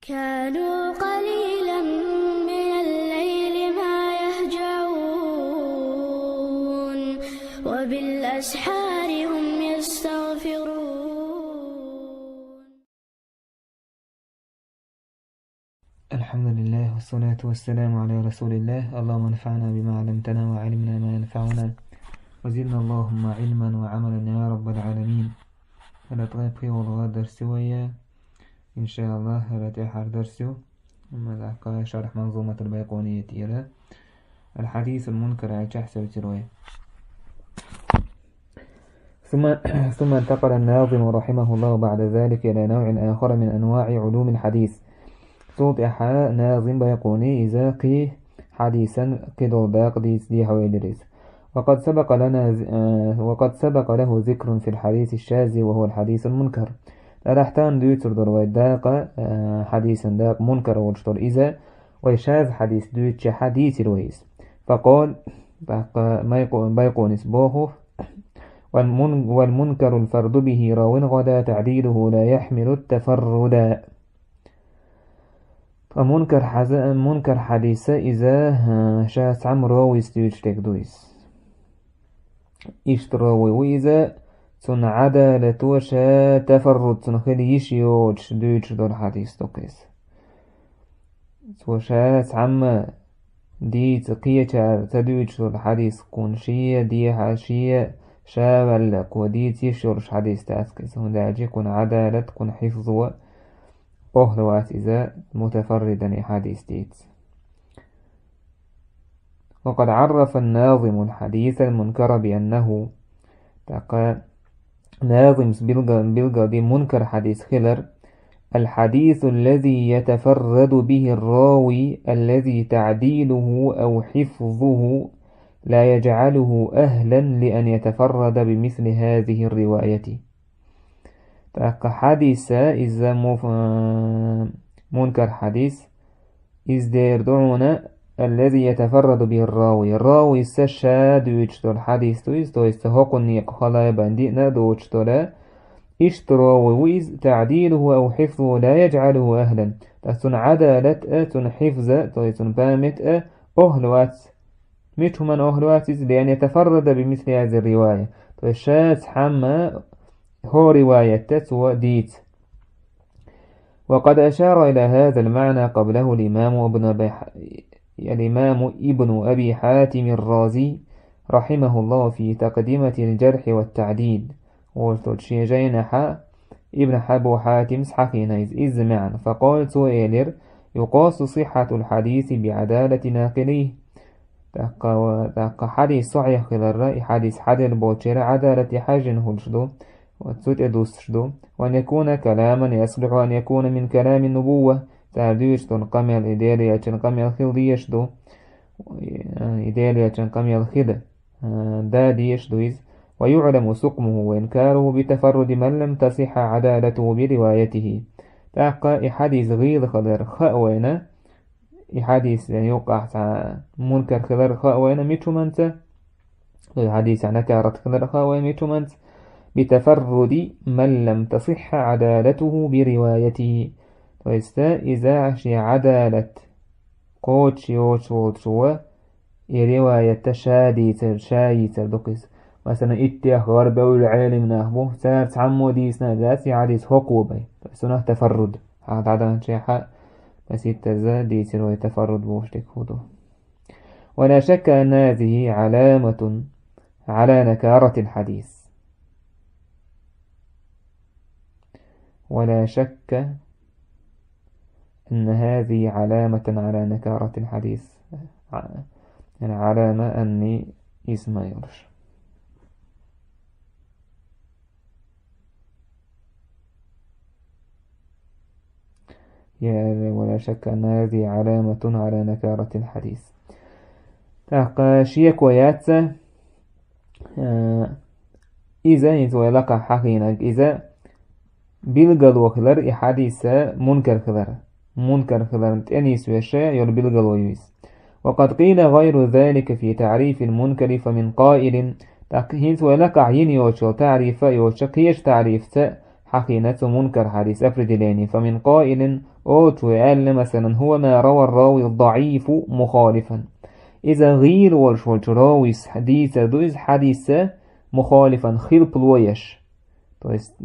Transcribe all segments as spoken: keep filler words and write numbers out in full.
كانوا قليلا من الليل ما يهجعون، وبالأسحار هم يستغفرون. الحمد لله، والصلاة والسلام على رسول الله. اللهم انفعنا بما علمتنا وعلمنا ما ينفعنا وزدنا اللهم علما وعملا يا رب العالمين. Хара тӀехьа пхиъ волу гӀа дарс ю вай. Иншааллах, хӀара тӀаьххьара дарс ю. Амма тӀаккха шархь Манзуматул Байкъуни тӀера. Аль-хьадисул мункар аьлчахь севцира вай. ثم، ثم انتقل الناظم رحمه الله بعد ذلك إلى نوع آخر من أنواع علوم الحديث. Цул тӀаьхьа Назим Байкъуни иза кхин хьадисан кхин долу дакъа дийца дехьавелира иза. وقد سبق لنا ذ-، آه، وقد سبق له ذكر في الحديث الشاذ وهو الحديث المنكر. ТӀаккха тахана дуьйцур дара вай дакъа, а, хьадисан дакъа мункар волуш долу иза, вай шаз хьадис дуьйцучехь дийцира вай иза. فقال, тӀаккха Майкъу-, Байкъунис боху: والمن-، والمنكر الفرد به راو غدا تعديله لا يحمل التفرد. Ткъа мункар хьаза-, мункар хьадиса иза, а, ша цхьамма ровис дуьйцуш дерг ду иза. Иштта ровий ву иза, цунна Ӏадалато ша тафарруд цунна хила йиш йоцуш дуьйцуш долу хьадис ду иза. Цо ша цхьамма дийца кхечара ца дуьйцуш долу хьадис кхунна шен дехьа, шен ша ваьлла, кхо дийца йиш йолуш хьадис дац иза, хӀунда аьлча кхунна Ӏадалат, кхунна хьифзо охьла вац иза мутафарридан и хьадис дийца. وقد عرف الناظم الحديث المنكر بأنه, тӀаккха Назимс билгал-, билгалди мункар хьадис хилар: الحديث الذي يتفرد به الراوي الذي تعديله أو حفظه لا يجعله أهلا لأن يتفرد بمثل هذه الرواية. ТӀаккха хьадиса иза муф-, а, мункар хьадис, иза дер ду хьуна, الذي يتفرد به الراوي. Ровис ша дуьйцуш долу хьадис ду иза, то есть цо хӀокхунна некъа халайбан диъна а доцуш долу. Иштта ровий ву иза, تعديله أو حفظه لا يجعله أهلا. ТӀаккха цунна Ӏадалат а, цунна хьифз а, то есть цунна память а охьла вац. Мича хӀуманна охьла вац иза, لأن يتفرد بمثل هذه الرواية. То есть ша цхьамма хӀо риваятта цо дийца. وقد أشار إلى هذا المعنى قبله الإمام ابن أبي ح-، الإمام ابن أبي حاتم الرازي رحمه الله في تقدمة الجرح والتعديل. Вождолчу шен жайнахьа Ибн Абу Хьатимс хьахийна иза, иза маьӀна. فقال, цо элира: يقاس صحة الحديث بعدالة ناقليه. ТӀаккха, тӀаккха хьадис сахьихь хиларра, и хьадис хьаделла болчеран Ӏадалате хьаьжжина хуьлуш ду, цу тӀе дуссуш ду. وأن يكون كلاما يصلح أن يكون من كلام النبوة. Цара дуьйцуш долу къамел, и Делан элчан къамел хила дезаш ду. И Делан элчан къамел хила, а, да дезаш ду иза. ويعلم سقمه وإنكاره بتفرد من لم تصح عدالته بروايته. ТӀаккха и хьадис гӀийла хилар хаа вайна, и хьадис юкъахь цхьа мункар хилар хаа вайна мича хӀуманца, и хьадисехь накарат хилар хаа вайна мича хӀуманца, بتفرد من لم تصح عدالته بروايته. То есть, иза шен Ӏадалат кхочуш йоцуш волчо и риваятта ша дийцар, ша йийцар ду-кх иза. Масала, иттех гӀарабевлла Ӏелам нах бу, цара цхьаммо дийцина дац и хьадис хӀокхо бен. То есть, цунах тафарруд. Хьан дӀадаьхначехьа, маситтаза дийцира вай тафарруд бохуш дерг хӀун ду. ولا شك أن هذه علامة على نكارة الحديث. ولا شك أن هذه علامة على نكارة الحديث. ع-، يعني علامة أني اسمها يورش. يا، ولا شك أن هذه علامة على نكارة الحديث. ТӀаккха шеко яц, а, иза, иза вай лакхахь хьахийнарг, иза билгало хилар и хьадиса мункар хилар. Мункар хиларна тӀе нийсвеш йолу билгало ю иза. وقد قيل غير ذلك في تعريف المنكر فمن قائل. ТӀаккха хӀинца вай лакхахь йина йоцуш йолу таъриф а йоцуш, кхечу таърифца хьахийна цу мункар хьадис определени. فمن قائل, олучо аьлла, масалан, هو ما روى الراوي الضعيف مخالفا. Иза гӀийла волуш волчу ровис дийцар ду иза хьадисса مخالفا, хилпало еш. То есть,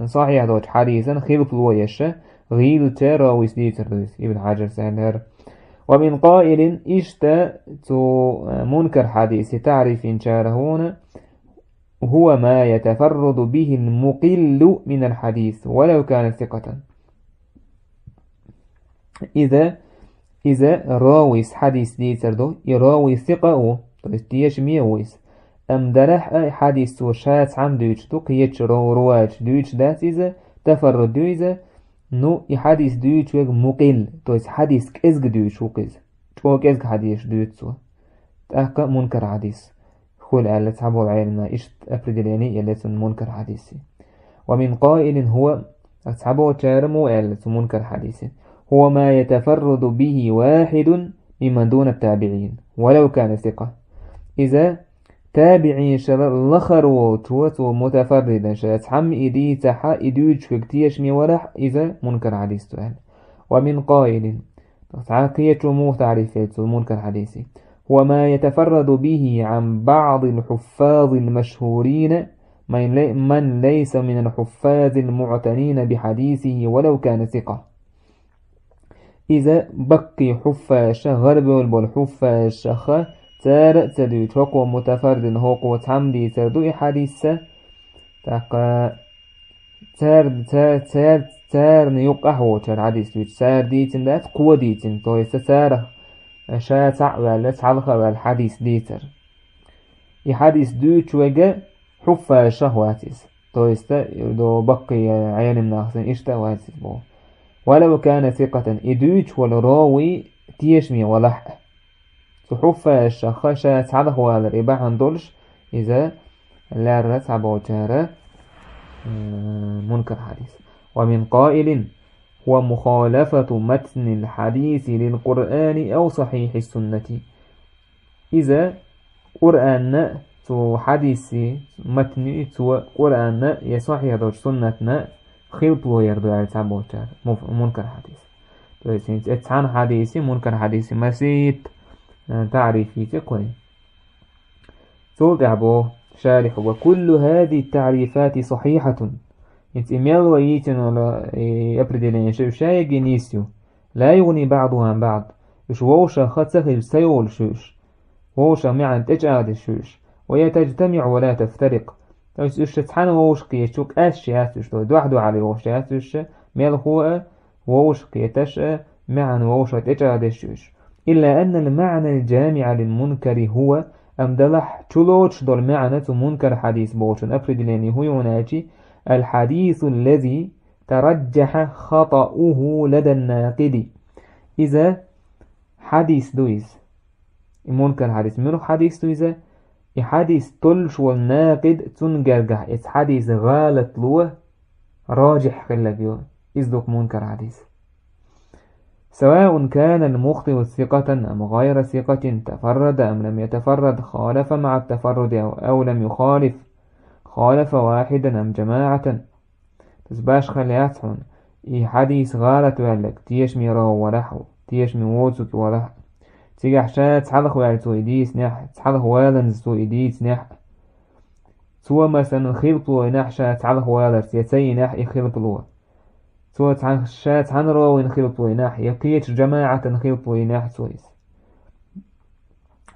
сахьихь долчу хьадисан хилпало еш, гӀийлачу ровис дийцар ду иза, Ибн Хьаджарс аьлла хӀара. ومن قائل, иштта цу, э, мункар хьадисе таӀриф йинчара хӀуна, هو ما يتفرد به المقل من الحديث ولو كان ثقة. Иза, иза ровис хьадис дийцар ду, и рови сикъа а ву, то есть тешаме а ву иза. Амма делахь а и хьадис цо ша цхьамма дуьйцуш ду, кхечу ро-, ровачаша дуьйцуш дац иза, тафарруд ю иза, ну, и хьадис дуьйцуш верг мукъил, то есть хьадис кӀезга дуьйцуш ву-кх иза. ЧӀогӀа кӀезга хьадисаш дуьйцу цо. ТӀаккха мункар хьадис хуьлу аьлла цхьаболу Ӏеламнаха, иштта определени а елла цунна мункар хьадисе. ومن قائل هو, цхьаболчара муха аьлла цу мункар хьадисе: هو ما يتفرد به واحد ممن دون التابعين ولو كان ثقة. Иза табиӀинашла лахара волчо, цо мутафарридан ша цхьамма и дийцахь а, и дуьйцуш верг тешаме валахь а, иза мункар хьадис ду аьлла. ومن قائل, цхьа кхечо муха таӀриф йи цу мункар хьадисе: هو ما يتفرد به عن بعض الحفاظ المشهورين من لي-, من ليس من الحفاظ المعتنين بحديثه ولو كان ثقة. Иза баккхий хьуффазаша, гӀарабевлла болу хьуффазашах цара а ца дуьйцу, хӀокхо мутафарридна, хӀокхо цхьамма дийцар ду и хьадисса, тӀаккха цара, ца-, цара, царна юккъехь а воцуш хьадис дуьйцу, цара дийцина дац, кхо дийцина, то есть царах ша цхьаъ а ваьлла, цхьалха а ваьлла хьадис дийцар. И хьадис дуьйцуш верг хьуффазашах вац иза. То есть, до баккхий Ӏеламнах санна иштта а вац иза боху. ولو كان ثقة, и дуьйцуш волу ровий тешаме валахь а. Цу хьуффазашах ша цхьалха валар и бахьана долуш, иза лаьрра цхьаболчара, м, мункар хьадис. ومن قائل هو مخالفة متن الحديث للقرآن أو صحيح السنة. Иза Къуръанна а, цу хьадиси матни, цу Къуръанна а, я сахьихь долчу суннатна а хилпало яр ду аьлла цхьаболчара, муф-, мункар хьадис. То есть, хӀинца эцу цхьана хьадиси, мункар хьадиси масийтта, э, таӀриф йици кхой. Цул тӀаьхьа боху шарихь: وكل هذه التعريفات صحيحة. ХӀинца и мел вай йийцина йолу и определенеш уьш ша йига нийса ю. لا يغني بعضها عن بعض. Уьш вовшах ца хилча ца йолуш ю уьш. Вовшах маьӀна тӀечӀагӀдеш ю уьш. وهي تجتمع ولا تفترق. То есть уьш цхьаьна вовшах кхеташ ю, къаьсташ яц уьш, то есть дуьхь-дуьхьал йолуш яц уьш, мелхо а вовшах кхеташ а, маьӀна вовшах тӀечӀагӀдеш ю уьш. إلا أن المعنى الجامع للمنكر هو, амма делахь чулоцуш долу маьӀна цу мункар хьадис бохучун определени хӀун ю аьлчи: الحديث الذي ترجح خطأه لدى الناقد. Иза хьадис ду иза. И мункар хьадис. Муьлха хьадис ду иза? И хьадис толлуш волу накъид, цунна гергахь эцу хьадисан гӀалатло ражихь хилларг ю. Иза ду-кх мункар хьадис. سواء كان المخطئ ثقة أم غير ثقة، تفرد أم لم يتفرد، خالف مع التفرد أو، أو لم يخالف، خالف واحدا أم جماعة. Иза башхалла яц хьуна, и хьадис гӀалат ваьлларг, тешаме ровий валахь а, тешаме воцург валахь а. Цигахь ша цхьалха ваьлла цо и дийцинехь а, цхьалха валанза цо и дийцинехь а. Цо, масалан, хилпало йинехь а ша цхьалха валарца, я ца йинехь а и хилпало. Цо цхьан-, ша цхьана ровина хилпало йинехь а, я кхечу жамаӀатан хилпало йинехь а цо иза.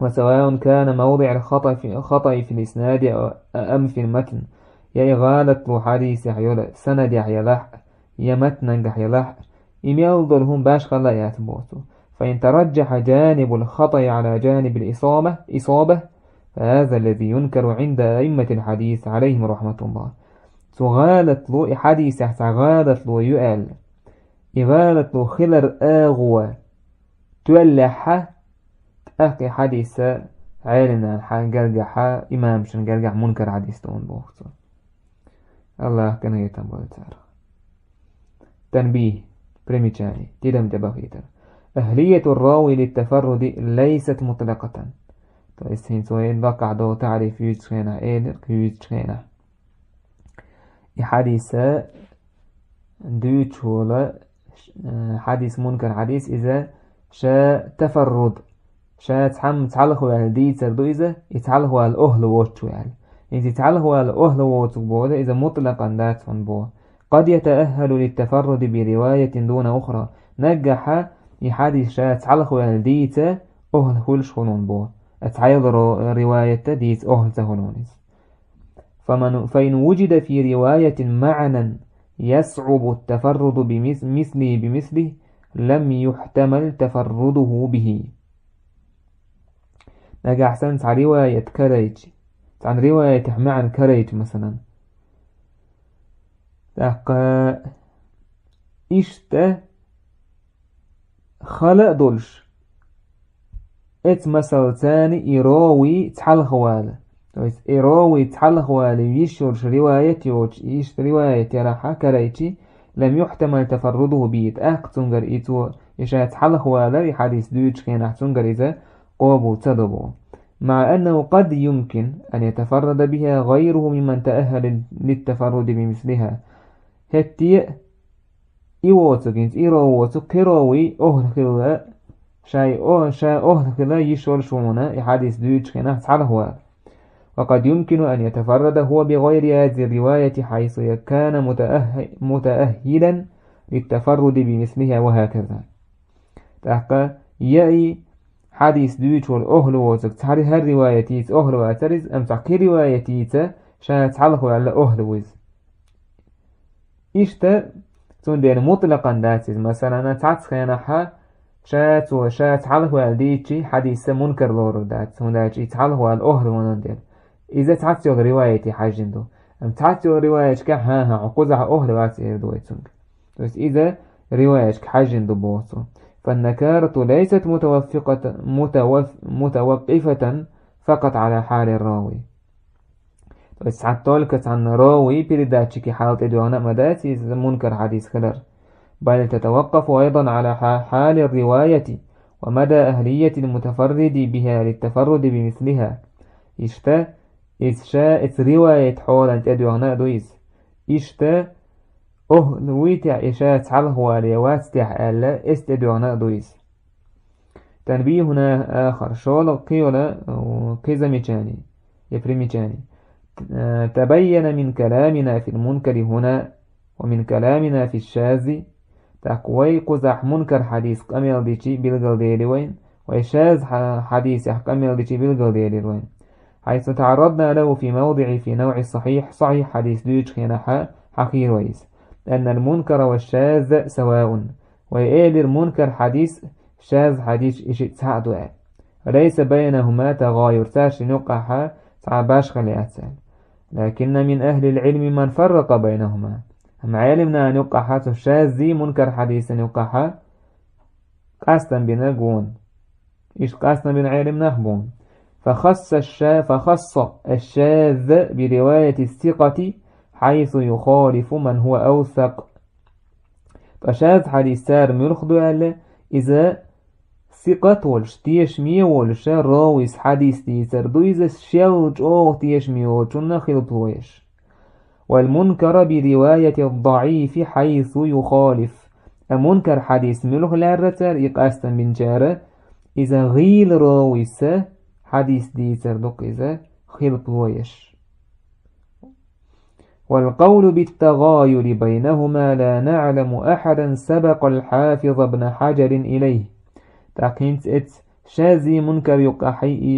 وسواء كان موضع الخطأ في، الخطأ في الإسناد أم في المتن. Я и гӀалатло хьадисехь йолу санадехь ялахь а, я матнангахь ялахь а, и мел долу хӀума башхалла а яц боху цо. فإن ترجح جانب الخطأ على جانب الإصابة، إصابة، فهذا الذي ينكر عند أئمة الحديث عليهم رحمة الله. Цу гӀалатло, и хьадисехь цхьа гӀалатло ю аьлла, и гӀалатло хилар агӀо тоьллехь а, тӀаккха и хьадиса Ӏеламнахана гергахь а, имамашна гергахь а мункар хьадис ду боху цо. АллахӀ къинхетам бойла царах. تنبيه. Примечание. Тидам тӀе бахийтар. أهلية الراوي للتفرد ليست مطلقة. То есть, хӀинца вай даккхахь долу таӀриф юьйцучу хенахь, элира юьйцучу хенахь. и хьадиса дуьйцуш волу, э, хьадис, мункар хьадис, иза ша тафарруд, ша цхьамма цхьалха ваьлла дийцар ду иза, и цхьалха вала охьла воцуш ву аьлла. Иза и цхьалха вала охьла воцург боху, иза мутлакъан дац хьуна боху. قد يتأهل للتفرد برواية دون أخرى. Наггахьа и хьадис ша цхьалха ваьлла дийца охьла хуьлуш хуьлун боху. Цхьайолу ро-, риваятта дийца охьла ца хуьлун иза. فمن، فإن وجد في رواية معنى يصعب التفرد بمث-، مثله بمثله، لم يحتمل تفرده به. Нагахь санна цхьа риваят карайчи, цхьана риваятехь маьӀна карайчи, масалан. ТӀаккха иштта хала а долуш, эцу масалца и ровий цхьалха вала. То есть и ровий цхьалха вала йиш йолуш риваят йоцуш, иштта риваят ярахьа карайчи, لم يحتمل تفرده به, тӀаккха цуьнгара и цо, и ша цхьалха валар, и хьадис дуьйцучу хенахь цуьнгара иза къобал ца до боху. مع أنه قد يمكن أن يتفرد بها غيره ممن تأهل للتفرد بمثلها. ХӀетте а и воцург, хӀинца и ровий воцург, кхин ровий охьла хилла, шай о-, ша охьла хила йиш йолуш ву хьуна и хьадис дуьйцучу хенахь цхьалха вала. وقد يمكن أن يتفرد هو بغير هذه الرواية حيث كان متأه-، متأهلا للتفرد بمثلها وهكذا. ТӀаккха я и хьадис дуьйцуш волу охьла воцург цхьа ри-, хӀара риваятца охьла вацара иза, амма цхьа кхин риваятца ша цхьалха ваьлла охьла ву иза. Иштта, цундела мутлакъан дац иза. Масалан, цхьацца хенахьа ша цо, ша цхьалха ваьлла дийцчи хьадисса мункар лорур дац, хӀунда аьлча и цхьалха вала охьла ванан дела. Иза цхьацца йолу риваяте хьаьжжина ду. Амма цхьацца йолу риваячка хьан-хьан, хьо кхузахь охьла вац эр ду вай цуьнга. То есть иза риваячка хьаьжжина ду боху цо. فالنكارة ليست متوفقة، متوف-، متوقفة فقط على حال الراوي. То есть цхьа только цхьанна ровий передатчике хьал тӀедоьгӀна а ма дац иза мункар хьадис хилар. بل تتوقف أيضا على ح-، حال الرواية ومدى أهلية المتفرد بها للتفرد بمثلها. Иштта, иза ша, иза риваят хьолан тӀедоьгӀна а ду иза. Иштта, охьла вуй техь и ша цхьалха вале вац техь аьлла, иза тӀедоьгӀна а ду иза. تنبيه آخر. ШолгӀа кхин йолу, э, кхин замечание, я примечание. Э, تبين من كلامنا في المنكر هنا ومن كلامنا في الشاذ. ТӀаккха вай кхузахь мункар хьадис къамел дичи билгалдели вайн, вай шаз хьа-, хьадисехь къамел дичи билгалделира вайн. حيث تعرضنا له في موضع في نوع الصحيح, сахьихь хьадис дуьйцучу хенахьа хьахийра вай иза. أن المنكر والشاذ سواء. Вай элира мункар хьадис, шаз хьадис и шиъ цхьаъ ду аьлла. ليس بينهما تغاير, цаьршинна юккъахьа цхьа башхалла яц аьлла. لكن من أهل العلم من فرق بينهما. Амма Ӏелимнахана юккъахьа цу шаззий мункар хьадисан юккъахьа къастам бина гон. Иштта къастам бина Ӏелимнах бу. فخص الشا-، فخص الشاذ برواية الثقة حيث يخالف من هو أوثق. Ткъа шаз хьадис цара муьлха ду аьлла, иза сикъат волуш, тешаме волуша ровис хьадис дийцар ду иза шел чӀогӀа тешаме волчунна хилпало еш. والمنكر برواية الضعيف حيث يخالف. А мункар хьадис муьлха лаьрра цара и къастам бинчара, иза гӀийла ровиса хьадис дийцар ду-кх иза хилпало еш. والقول بالتغاير بينهما لا نعلم أحدا سبق الحافظ ابن حجر إليه. ТӀаккха хӀинца эц шаззий мункар юккъахьий и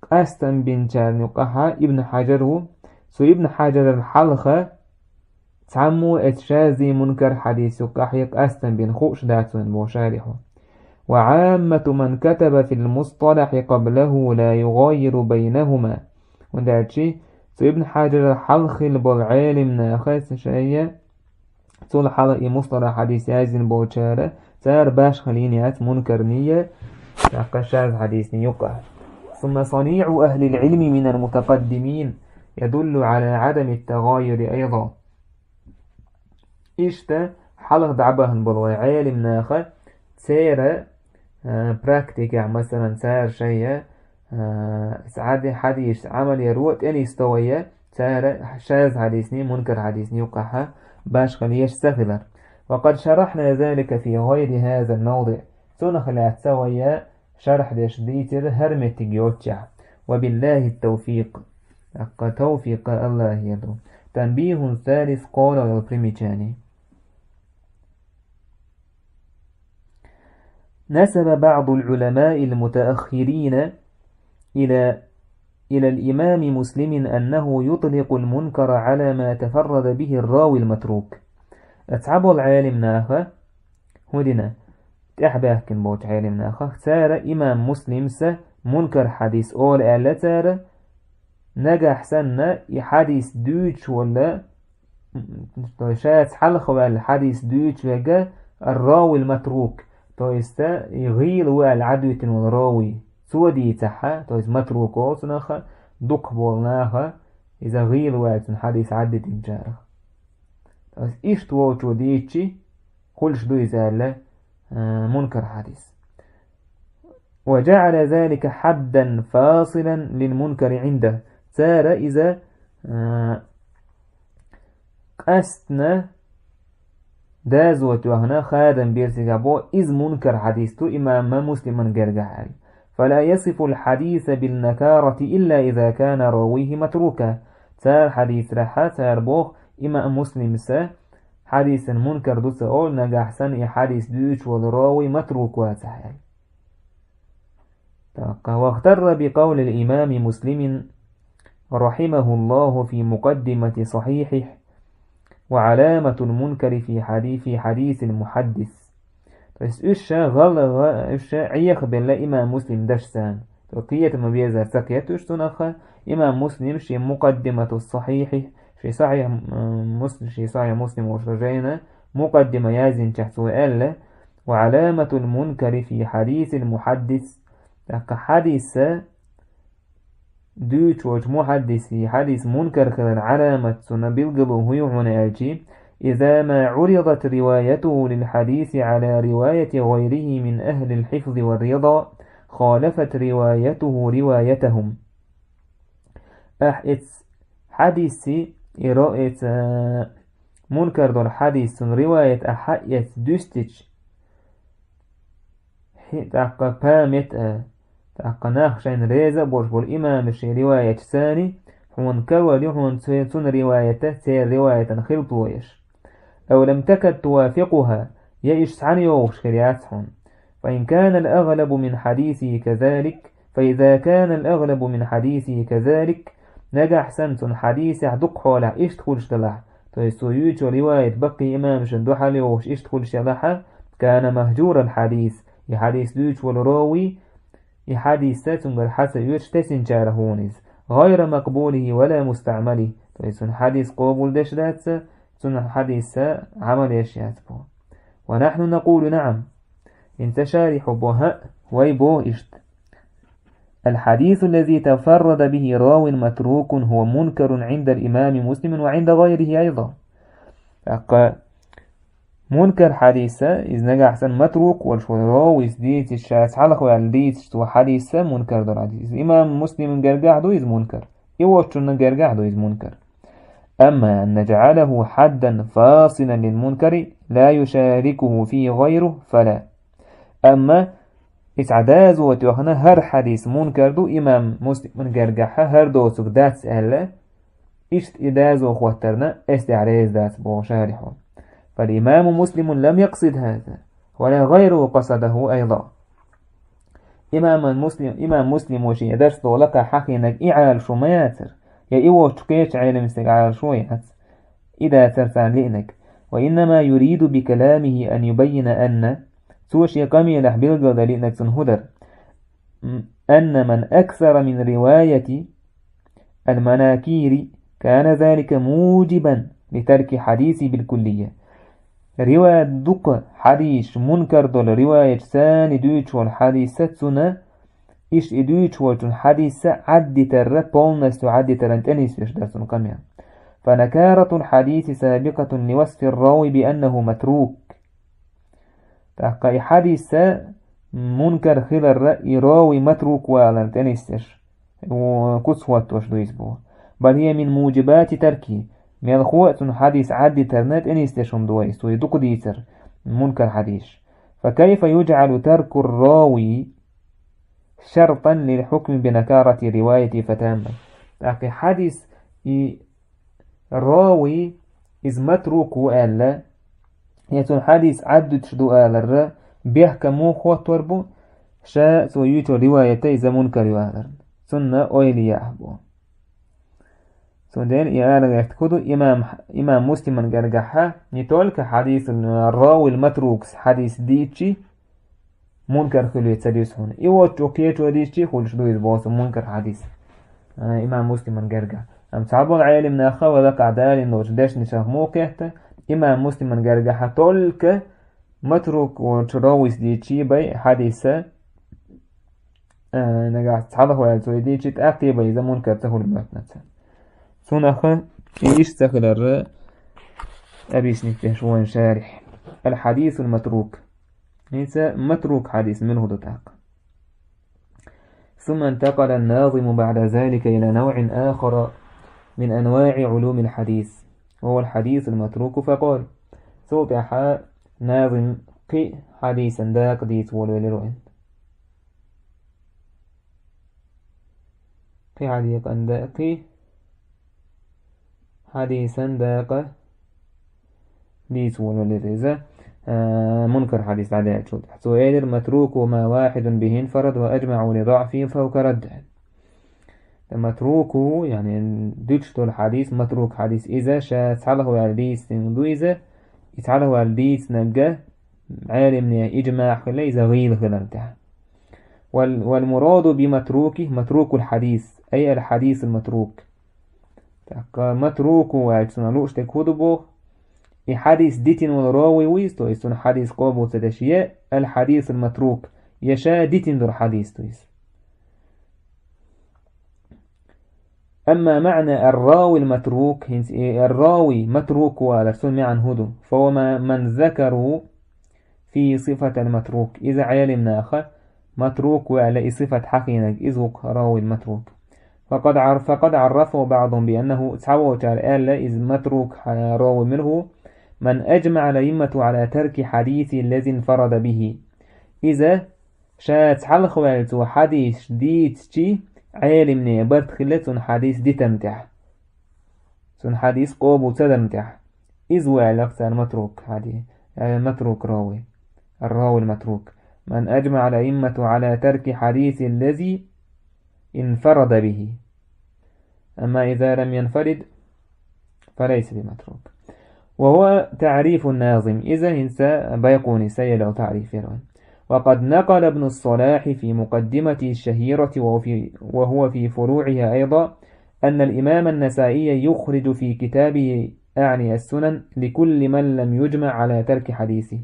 къастам бинчарна юккъахьа Ибн Хьаджар ву. Цу Ибн Хьаджарал хьалха цхьаммо эц шаззий мункар хьадис юккъахьий къастам бина хууш дац вайн боху шарихьо. وعامة من كتب في المصطلح قبله لا يغاير بينهما. ХӀунда аьлча цу Ибн Хьаджарал хьалха хилла болу Ӏелимнаха шайна Цул хьалха и мусталахь хьадис яздина болчара, цара башха линия яц мункарнийя, тӀаккха шаз хьадисний юкъа. ثم صنيع أهل العلم من المتقدمين يدل على عدم التغاير أيضا. Иштта хьалха дӀабахана болу вай Ӏелимнаха, церан, а, практикехь, масалан, цара шайя, а, хьади-, хьадисаш Ӏамал яро тӀенисто вайя, цара шаз хьадисни, мункар хьадисни юкъахьа башхалеш ца хилар. وقد شرحنا ذلك في غير هذا الموضع. Цунах лаьца вайя шарх деш дийцира хӀара меттиг йоцчахь. وبالله التوفيق. ТӀаккха тавфикъ Аллахьера ду. تنبيه ثالث, кхоалгӀа йола примечание. نسب بعض العلماء المتأخرين إلى إلى الإمام مسلم أنه يطلق المنكر على ما تفرد به الراوي المتروك. Цхьаболу Ӏелимнаха, хӀун дина, тӀаьхьабаьхкина болчу Ӏелимнаха, цара имам Муслимса мункар хьадис олу аьлла цара, нагахь санна и хьадис дуьйцуш волу, то есть шаца хьалха ваьлла хьадис дуьйцуш верг ар-равил матрук, то есть и гӀийла ву аьлла Ӏадвитина волу равий, цо дийцахьа, то есть матрук олу цунах, дукхахболу наха иза гӀийла ву аьлла цуьнан хьадис Ӏадвитинчарах. То есть иштта волчо дийцчи, хуьлуш ду иза аьлла, а, мункар хьадис. وجعل ذلك حدا فاصلا للمنكر عنده. Цара иза, а, къаьстина доза тоьхна хадам бира цигахь боху, иза мункар хьадис ду имам Муслиман гергахь аьлла. فلا يصف الحديث بالنكارة إلا إذا كان راويه متروكا. Цара хьадисехь, цара боху, имам Муслимса хьадисан мункар ду ца олу, нагахь санна и хьадис дуьйцуш волу равий матрук вацахь аьлла. ТӀаккха, واغتر بقول الإمام مسلم رحمه الله في مقدمة صحيحه: وعلامة المنكر في حديث، في حديث المحدث. То есть уьш ша гӀала-, гӀа-, уьш ша Ӏехабелла имам Муслим дашца. То кхета ма везара ца кхета уьш цунах, имам Муслим шен Мукъаддимату Сахьихьи, шен Сахьихь, м, Мус-, шен Сахьихь Муслим волчу жайна мукъаддима яздинчехь цо аьлла: وعلامة المنكر في حديث المحدث. ТӀаккха хьадиса дуьйцуш волчу мухьаддисе хьадис мункар хилар Ӏаламат, цунна билгало хӀун ю хьуна аьлчи: إذا ما عرضت روايته للحديث على رواية غيره من أهل الحفظ والرضا خالفت روايته روايتهم. Ахь эц хьадисси, и ро-, эц, а, мункар долу хьадис цунна риваят ахь хьаэц дуьстича, хӀи, тӀаккха памет а, тӀаккха нах шайна реза а болуш болу имамашийн риваяташ царний, хьуна карор ю хьуна цу-, цунна риваята, церан риваятан хилпало еш. أو لم تكد توافقها, я иштта цхьаьна йогӀуш хир яц хьуна. فإن كان الأغلب من حديثه كذلك, فإذا كان الأغلب من حديثه كذلك, нагахь санна цунна хьадисехь дукха хьолахь иштта хуьлуш далахь, то есть цо юьйцу риваят баккхий имамашна дуьхьал йогӀуш иштта хуьлуш ялахьа, كان مهجور الحديث, и хьадис дуьйцуш волу ровий, и хьадисса цуьнгара хьа ца оьцуш тесинчарах ву иза, غير مقبوله ولا مستعمله, то есть цунна хьадис къобалдеш дац, цунна хьадисса Ӏамал еш яц боху. ونحن نقول نعم. ХӀинца шарихьо боху: хӀаъ, вай боху иштта. الحديث الذي تفرد به راو متروك هو منكر عند الإمام مسلم وعند غيره أيضا. ТӀаккха мункар хьадиса, иза нагахь санна матрук волуш волу ровис дийцича, ша цхьалха ваьлла дийцича, цо хьадиса мункар долу хьадис. Иза имам Муслиман гергахь ду иза мункар. И воцчунна гергахь ду иза мункар. أما أن نجعله حدا فاصلا للمنكر لا يشاركه فيه غيره فلا. Амма и цхьа дазо тоьхна хӀара хьадис мункар ду имам Муслиман гергахьа, хӀара доцург дац аьлла, иштта и дазо хӀоттарна эс тӀехь реза дац боху шарихьо. فالإمام مسلم لم يقصد هذا، ولا غيره قصده أيضا. Имам Муслим, имам Муслимо шен дарс долу лакхахь хьахийнарг и Ӏалашо ма яцара, я и воцчу кхечу Ӏелам стеган Ӏалашо яц. И дацара царна лиънарг. وإنما يريد بكلامه أن يبين أن, цо шен къамелехь билгалдан лиънарг цунна хӀун дара? أن من أكثر من رواية المناكير كان ذلك موجبا لترك حديثه بالكلية. Риваят дукха хьадисаш, мункар долу риваяташ царна дуьйцуш волу хьадисса цунна, иштта и дуьйцуш волчун хьадисса Ӏаддитарра, полностью Ӏаддитаран тӀе нисвеш дара цунна къамел. فنكارة الحديث سابقة لوصف الراوي بأنه متروك. ТӀаккха и хьадисса мункар хиларра и ровий матрук валарна тӀе нисдеш, у, куц хӀоттош ду иза боху. بل هي من موجبات تركه. Мелхо а цунна хьадис Ӏаддитарна тӀе нисдеш хӀума ду вай, цо и дукха дийцар, мункар хьадисаш. فكيف يجعل ترك الراوي شرطا للحكم بنكارة روايته فتامة؟ ТӀаккха и хьадис, и равий, иза матрук ву аьлла, я цунна хьадис Ӏаддуьтуш ду аларра, бехкам муха хоттор бу, ша цо юьйцу риваята иза мункар ю аларна. Цунна ойла яхь бу. Цундела и ала гӀерта хӀу ду, имам, имам Муслиман гаргахьа не только хьадисул равил матрукс хьадис дийчи, мункар хуьлуьйту ца дуьсу хьуна. И вот чу кхечо дийчи, хуьлуш ду иза босу мункар хьадис. А, имам Муслиман гаргахь. Ам цхьаболу Ӏелим наха ва лакъа далин долчу дешнашах мукхетта, имам Муслиман гаргахьа только матрук волчу равис дийчи бай хьадиса, а, нагахь цхьалха ваьлла цо и дийчи, тӀаккхий бай иза мункар ца хуьлу моьттунаца. Цунаха и иштта ца хиларра, объяснить деш вайн шарихь. الحديث المتروك. ХӀинца матрук хьадис муьлха ду тӀаккха. ثم انتقل الناظم بعد ذلك إلى نوع آخر من أنواع علوم الحديث، وهو الحديث المتروك، فقال: Цул тӀаьхьа назим кхин хьадисан дакъа дийца волавелира вайн. Кхин хьадекъан да-, кхин хьадисан дакъа дийца волавелира иза, а, мункар хьадис дӀадаьллачул тӀаьхьа. Цо элира: متروك ما واحد به انفرد وأجمعوا لضعفه فهو كرد. Ткъа матрук ву, яъни дуьтуш долу хьадис, матрук хьадис иза, ша цхьалха ваьлла дийцина ду иза, и цхьалха ваьлла дийцинарг Ӏелимне иджмаъ хила, иза гӀийла хилар тӀехь. Вал-, والمراد بمتروكه متروك الحديث، أي الحديث المتروك. ТӀаккха матрук ву аьлча цунах лууш дерг хӀу ду боху? И хьадис дитина волу равий ву иза, то есть цунна хьадис къобал ца деш, я الحديث المتروك, я ша дитина долу хьадис ду иза. أما معنى الراوي المتروك، хӀинца и الراوي المتروك ву алар, цуьнан маьӀна хӀу ду? فهو ما، من ذكروا فيه صفة المتروك. Иза Ӏелим наха матрук ву аьлла и сифат хьахийнарг, иза ву-кх равий матрук. فقد عر-، فقد عرفه بعضهم بأنه، цхьаволчара аьлла, иза матрук хьа-, равий мила ву: من أجمع الأئمة على ترك حديثه الذي انفرد به. Иза ша цхьалха ваьлла цо хьадисаш дийцичи, Ӏелимне барт хилла цунна хьадис дитарна тӀехь, цунна хьадис къобал ца дарна тӀехь. Иза ву аьлла-кх цара матрук хьади-, э, матрук равий. الراوي المتروك. من أجمع الأئمة على ترك حديثه الذي انفرد به. أما إذا لم ينفرد فليس بمتروك. وهو تعريف الناظم. Иза хӀинца Байкъуни сан елла таъриф яра вайн. وقد نقل ابن الصلاح في مقدمته الشهيرة وهو في، وهو في فروعها أيضا، أن الإمام النسائي يخرج في كتابه، أعني السنن، لكل من لم يجمع على ترك حديثه.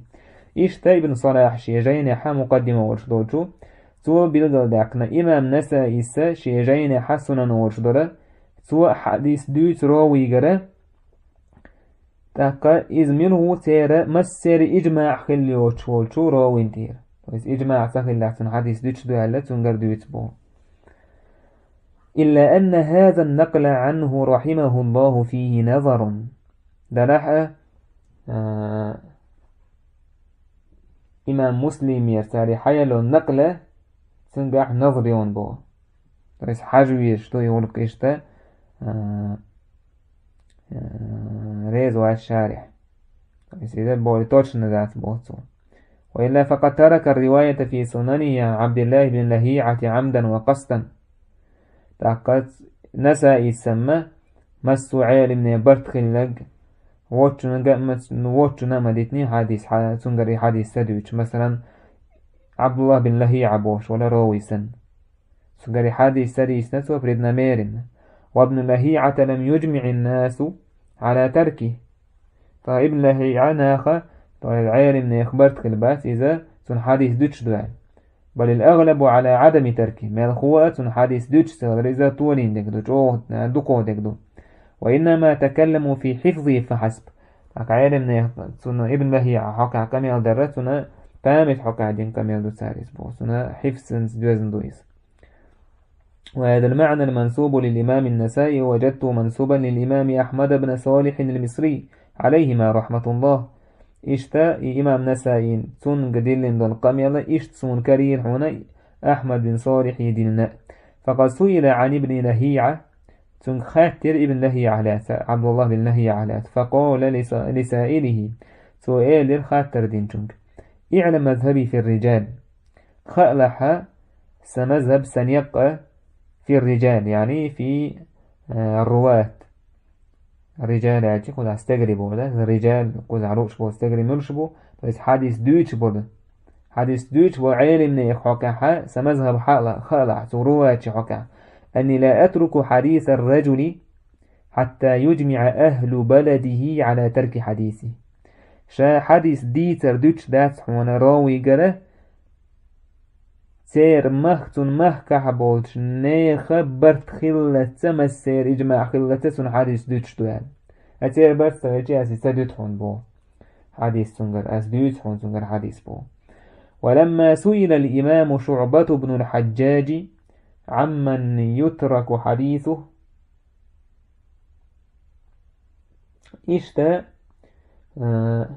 Иштта Ибн Салахь шен жайнехьа, мукъаддима волуш долчу, цо билгалдаьккхина, имам Насаис шен жайнехьа, Сунан волуш долу, цо хьадис дуьйцу равийгара, тӀаккха иза мила ву церан массеран иджмаъ хилла йоцуш волчу равин тӀера. То есть иджмаъ ца хиллехь, цунна хьадис дуьтуш ду аьлла, цуьнгара дуьйцу боху. إلا أن هذا النقل عنه رحمه الله فيه نظر. Делахь а, а, имам Муслимера цара хьаелло накъла, цуьнгахь назр йолу боху. То есть хьажа везаш ду и гӀуллакх иштта, а, а, реза вац шарихь. То есть иза более точно дац боху цо. وإلا فقد ترك الرواية في سننه عن عبد الله بن لهيعة عمدا وقصدا. ТӀаккха Насаис амма массо а Ӏелимне барт хилларг, воччунна а ма, воччунна а ма дитиний хьадис, хьа-, цуьнгара и хьадис ца дуьйцуш. Масалан, Ӏабдуллах бин ЛахӀиӀа бохуш волу равий санна. Цуьнгара и хьадис ца дийцина цо преднамеренно. وابن لهيعة لم يجمع الناس على تركه. Ткъа Ибн ЛахӀиӀа наха, то есть Ӏелимнех барт хилла бац иза, цунна хьадис дуьтуш ду аьлла. بل الأغلب على عدم تركه. Мелхо а цунна хьадис дуьтуш ца хилар иза толийна дерг ду, чӀогӀа, э, дукха дерг ду. وإنما تكلموا في حفظه فحسب. ТӀаккха Ӏелимнех цунна Ибн ЛахӀиӀа хьокъехь къамел дарра, цунна памят хьокъехь дина къамел ду цара иза боху. Цунна хьифзанца доьзна ду иза. وهذا المعنى المنسوب للإمام النسائي وجدته منسوبا للإمام أحمد بن صالح المصري عليهما رحمة الله. Иштта и имам Насаин цунга диллина долу къамел иштта суна карийра хьуна Ахьмад бин Салихьа диллина. فقد سئل عن ابن لهيعة, цуьнга хаьттира Ибн ЛахӀиъа лаьцна, Абдуллах бин ЛахӀиъа лаьцна. فقال لسائله, цо элира хаттар динчуьнга: اعلم مذهبي في الرجال. Хаалахь сан мазхаб, сан некъ في الرجال, яъни في, э, الرواة. Риджал аьлча кхузахь стегарий боху, да? Риджал кхузахь лууш болу стегарий муьлш бу? То есть хьадис дуьйцуш болу. Хьадис дуьйцуш болу Ӏелимнех хьокъехь, сан мазхаб хаала, хаалахь, цу руватчи хьокъехь. أني لا أترك حديث الرجل حتى يجمع أهل بلده على ترك حديثه. Ша хьадис дийцар дуьтуш дац хьуна ровигара, церан мах-, цунна махкахь болчу нехан барт хиллалц, массеран ижмаъ хиллалц цунна хьадис дуьтуш ду аьлла. Ткъа церан барт ца хилча, ас и ца дуьту хьуна боху. Хьадис цуьнгара, ас дуьйцу хьуна цуьнгара хьадис боху. ولما سئل الإمام شعبة بن الحجاج عمن يترك حديثه. Иштта, а,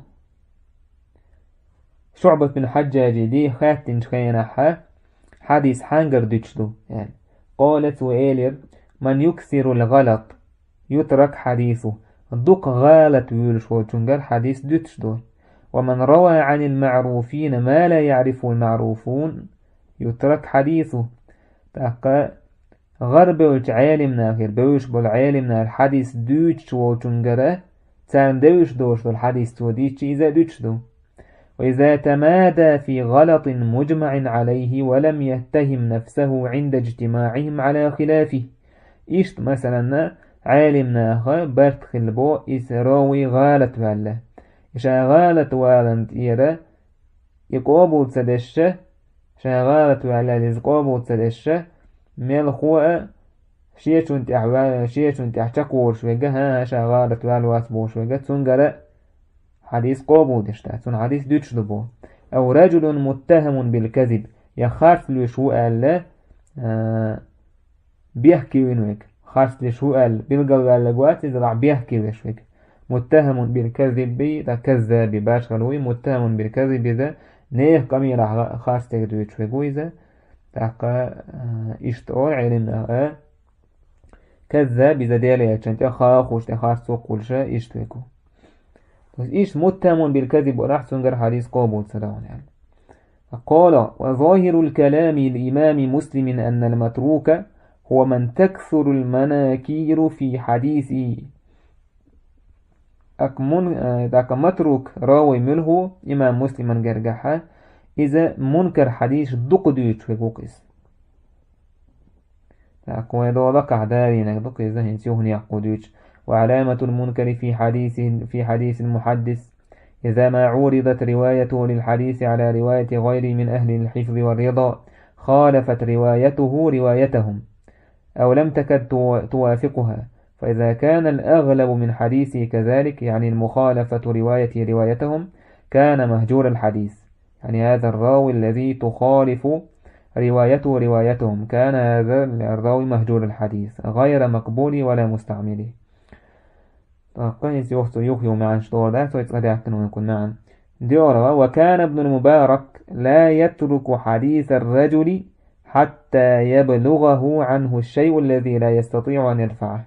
Шуъбат бин Хьаджжаджи хаьттинчу хенахь, хьадис хьаьнгара дуьтуш ду, аьлла. Къала, цо элира: من يكثر الغلط يترك حديثه. Дукха гӀалат вуьйлуш волчуьнгара хьадис дуьтуш ду. ومن روى عن المعروفين ما لا يعرفه المعروفون يترك حديثه. ТӀаккха гӀарабевллачу Ӏелимнахера, бевзаш болу Ӏелимнахера хьадис дуьйцуш волчуьнгара, царна девзаш долуш долу хьадис цо дийцча, иза а дуьтуш ду. وإذا تمادى في غلط مجمع عليه ولم يتهم نفسه عند اجتماعهم على خلافه. Иштта, масалан, Ӏелимнаха барт хилла бо иза ровий гӀалат ваьлла. И ша гӀалат валарна тӀера и къобал ца деш, ша гӀалат ваьлла иза къобал ца деш, мелхо а шечунна тӀехь ва-, шечунна тӀехь чекхволуш верг, хӀан, ша гӀалат ваьлла вац бохуш верг, цуьнгара хьадис къобал деш дац, цунна хьадис дуьтуш ду боху. أو رجل متهم بالكذب, я харц луьйш ву аьлла, а, бехке вина верг, харц луьйш ву аьлла, билгалваьлларг вац иза, лахь бехке веш верг. متهم بالكذب, ткъа كذاب башхалла вуй, متهم بالكذب иза нехан къамелехь ха-, харц дерг дуьйцуш верг ву иза. ТӀаккха, а, иштта олу Ӏелимнаха, а, كذاب иза Делан элчанна тӀе хахуш, тӀе харц воккхуш, иштта верг ву. Иштта متهم بالكذب варахь цуьнгара хьадис къобал ца дахана аьлла. قال: وظاهر الكلام الإمام مسلم أن المتروك هو من تكثر المناكير في حديثه. ТӀаккха мун-, э, тӀаккха матрук ровий муьлха ву имам Муслиман гергахь, иза мункар хьадисаш дукха дуьйцуш верг ву-кх иза. ТӀаккха вай долу лакхахь далийнарг ду-кх иза, хӀинца юханехь кху дуьйцу. وعلامة المنكر في حديث، في حديث المحدث إذا ما عورضت روايته للحديث على رواية غيره من أهل الحفظ والرضا خالفت روايته روايتهم أو لم تكد تو-، توافقها، فإذا كان الأغلب من حديثه كذلك، يعني المخالفة روايته روايتهم، كان مهجور الحديث، يعني هذا الراوي الذي تخالف روايته روايتهم، كان هذا الراوي مهجور الحديث غير مقبول ولا مستعمل. ТӀаккха хӀинца юха цо юха йолу маьӀнаш дора дац вай цкъа даьккхина вайн кхунна маьӀна. ДиъолгӀа: وكان ابن المبارك لا يترك حديث الرجل حتى يبلغه عنه الشيء الذي لا يستطيع أن يرفعه.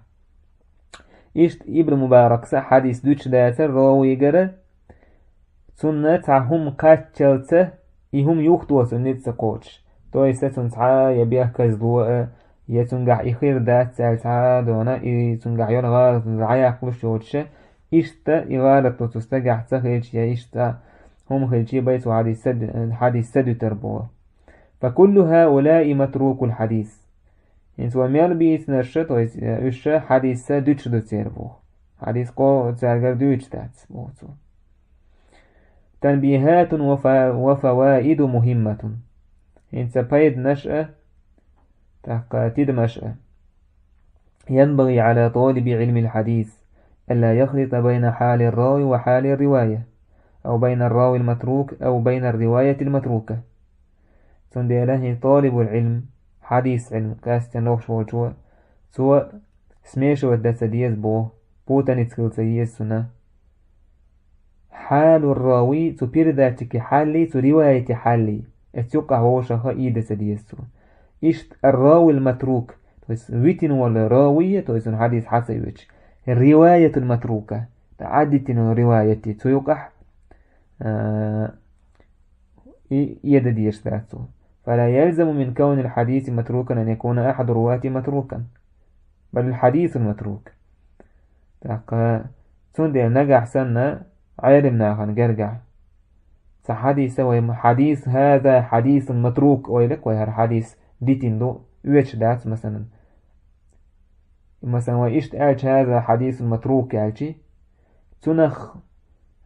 Иштта Ибн Мубаракса хьадис дуьтуш дацара ровигара, цунна цхьа хӀума кхаччалца и хӀума юхатосу ницкъ ца кхочуш. То есть цунна цхьа а я бехказло а, я цуьнгахь и хир дац аьлла цхьа а дона, и цуьнгахь йолу гӀалат цунна дӀаяккхалуш йоцуша, иштта и гӀалат оцу стагехь ца хилча, я иштта хӀума хилча, бай цо хьадис ца ду-, хьадис ца дуьтар боху. فكل هؤلاء متروك الحديث. ХӀинца вай мел бийцинарша, то есть, э, уьш ша хьадисса дуьтуш ду церан боху. Хьадис кхо цаьргара дуьйцуш дац, боху цо. تنبيهات وف-، وفوائد مهمة. ХӀинца пайданаш а, тӀаккха тидамаш а. ينبغي على طالب علم الحديث ألا يخلط بين حال الراوي وحال الرواية، أو بين الراوي المتروك أو بين الرواية المتروكة. Цундела хӀинца талибул Ӏилм хьадис Ӏилм къаьстина лохуш волчо, цо смешивать дан ца деза боху, путаница хила ца еза цуьнан. حال الراوي, цу передатчикан хьаллий, цу риваятан хьаллий, эцу юккъахь вовшахха ийда ца деза цо. Иштта الراوي المتروك, то есть витина волу равий, то есть цуьнан хьадис хьа ца оьцуш, риваятун матрука, тӀе Ӏадитина риваятий, цу юккъахь, а, и, ийда дезаш дац цо. فلا يلزم من كون الحديث متروكا أن يكون أحد رواته متروكا، بل الحديث المتروك. ТӀаккха цундела нагахь санна Ӏелам нахана гергахь цхьа хьадиса вай ма-, хьадис, хӀаза хьадисун матрук ойла, вай хӀара хьадис дитина ду, оьцуш дац, масалан. Масалан, вай иштта аьлча, хӀаза хьадисун матрук аьлчи, цунах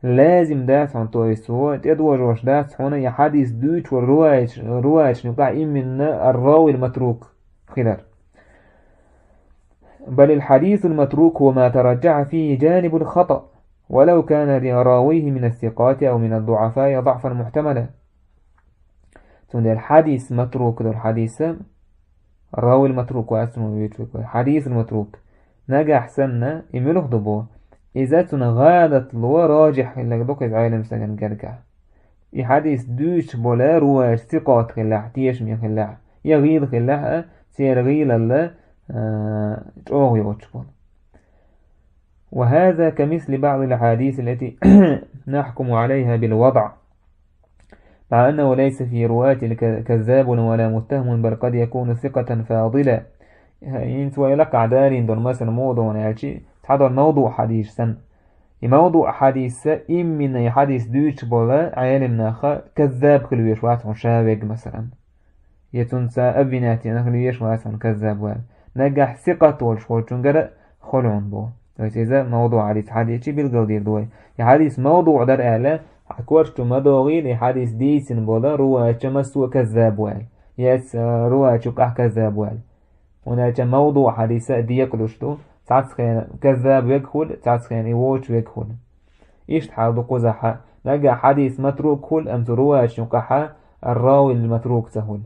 лазим дац хьуна, то есть цо тӀедожош дац хьуна и хьадис дуьйцуш волу риваяташ-, риваяташна юкъахь именно الراوي المتروك хилар. بل الحديث المتروك هو ما ترجح فيه جانب الخطأ، ولو كان راويه من الثقات أو من الضعفاء ضعفا محتملا. Цундела хьадис матрук долу хьадиса, равил матрук вац ма вуьйцург вай, хьадисул матрук. Нагахь санна, и муьлха ду бо? Иза цуьнан гӀалатло рожихь хилларг ду кху иза Ӏелам стагана гергахь. И хьадис дуьйцуш болу риваяташ сикъот хиллехь, тешаме хиллехь, я гӀийла хиллехь а, церан гӀийлалла, а, чӀогӀа йоцуш болу. وهذا كمثل بعض الأحاديث التي نحكم عليها بالوضع، مع أنه ليس في رواته الك-، كذاب ولا متهم، بل قد يكون ثقة فاضلا. ХӀинца вай лакхахь далийна долу масал муха ду аьлчи, цхьадолу мавдуъ хьадисаш санна. И мавдуъ хьадисца именно и хьадис дуьйцуш болу Ӏелам наха каззаб хила везаш вац хьуна ша верг, масалан. Я цунца обвинять йина хила везаш вац хьуна каззаб ваьлла. Нагахь сикъат волуш волчуьнгара хуьлу хьуна бо. То есть иза мавдуъ хьадис хьадийчи билгалдийр ду вай. И хьадис мавдуъ дара аьлла, хьан корта чу ма догӀийла и хьадис дийцина болу риваятча массо а каззаб ваьлла. Я эцу, а, риваятчу юкъахь каззаб ваьлла. ХӀунда аьлча мавдуъ хьадиса а декъалуш ду, цхьацца хенахь каззаб верг хуьлу, цхьацца хенахь и вочу верг хуьлу. Иштта хьал ду кхузахь а, нагахь хьадис матрук хуьлу, амма цу риваяташна юкъахь а ар-равил матрук ца хуьлу.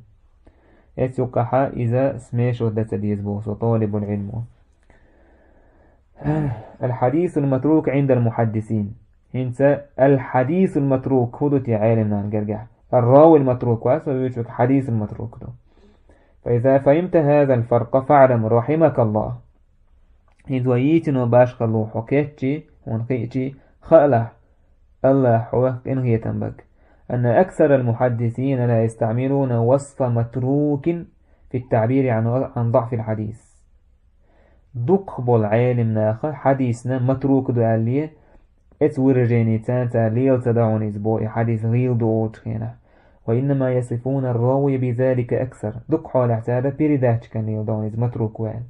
Эцу юкъахь а иза смешивать дан ца деза боху со, талибул Ӏилмо. Аль-хьадисул матрук Ӏиндал мухьаддисин. ХӀинца аль-хьадисул матрук хӀун ду те Ӏелам нахана гергахь? Ар-равил матрук вац, вай вуьйцург хьадисул матрук ду. فإذا فهمت هذا الفرق فاعلم رحمك الله. ХӀинца вай йийцина башхалла хьо кхетчи, хьуна хиъчи, хаалахь, АллахӀа хьо къинхетам бага, أن أكثر المحدثين لا يستعملون وصف متروك في التعبير عن، عن ضعف الحديث. Дукхахболу Ӏелам наха хьадисна матрук ду аьлле, эцу выраженица цара лела ца дахьуна иза бо, и хьадис гӀийла ду олучу хенахь. وإنما يصفون الراوي بذلك أكثر. Дукха хьолехь цара передатчикан лела дахьуна иза матрук ву аьлла.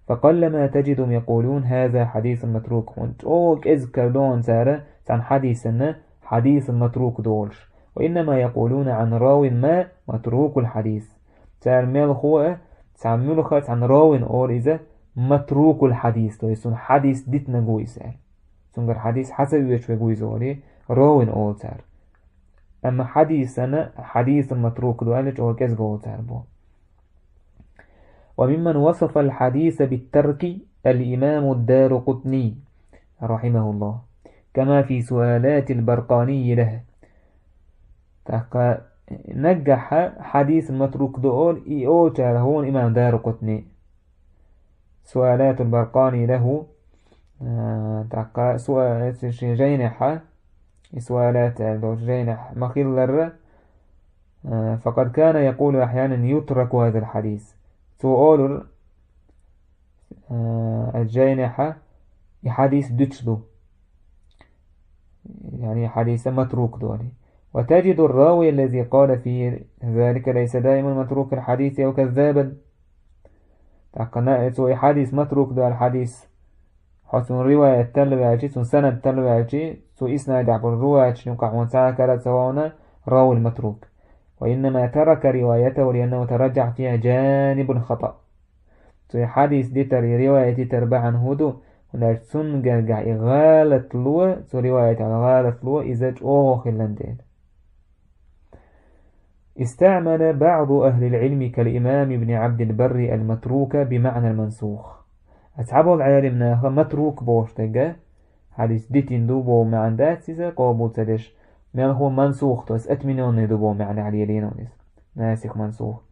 فقلما تجدهم يقولون هذا حديث متروك. ХӀунда чӀогӀа кӀезиг кара дахьуна цара цхьана хьадисана хьадис матрук долуш. وإنما يقولون عن راو ما متروك الحديث. Цара мелхо а, цхьа муьлха а, цхьана равина олу иза матрукул хьадис, то есть цунна хьадис дитинарг ву иза аьлла. Цуьнгара хьадис хьа ца оьцуш верг ву иза олий, равина олу цара. Амма хьадисана хьадисун матрук ду аьлла чӀогӀа кӀезиг олу цара бо. وممن وصف الحديث بالترك الإمام الدارقطني رحمه الله، كما في سؤالات البرقاني له. ТӀаккха наггахьа хьадис матрук ду олу, и олучара хӀуна имам Даракъутни. Суалатул Баркъани лаху, а, тӀаккха суа-, шен жайнехьа, и суалат аьлла долчу жайнехь ма-хиллара, а, فقد كان يقول أحيانا يترك هذا الحديث. Цо олура, а, жайнехьа и хьадис дуьтуш ду. يعني حديث متروك دوني. وتجد الراوي الذي قال في ذلك ليس دائما متروك الحديث أو كذابا. ТӀаккха цо и хьадис матрук ду аьлла хьадис, хьо цунна риваят талла ваьлчи, цунна санад талла ваьлчи, цу иснадехь болу риваяташна юкъахь хьуна цхьа а кара ца вахана, راو المتروك. وإنما ترك روايته لأنه ترجح فيها جانب الخطأ. Цу и хьадис дитар, и риваят дитар бахьана хӀун ду, хӀунда аьлча цунна гергахь и гӀалатло, цу риваятехь гӀалатло иза чӀогӀа хилла дела. استعمل بعض أهل العلم كالإمام ابن عبد البر المتروك بمعنى المنسوخ. Цхьаболу Ӏелам наха матрук бохуш дерг, хьадис дитина ду боху маьӀна дац иза, къобал ца деш, мелхо мансух, то есть отменённый ду боху маьӀнехь лелийна ву иза. Насих мансух.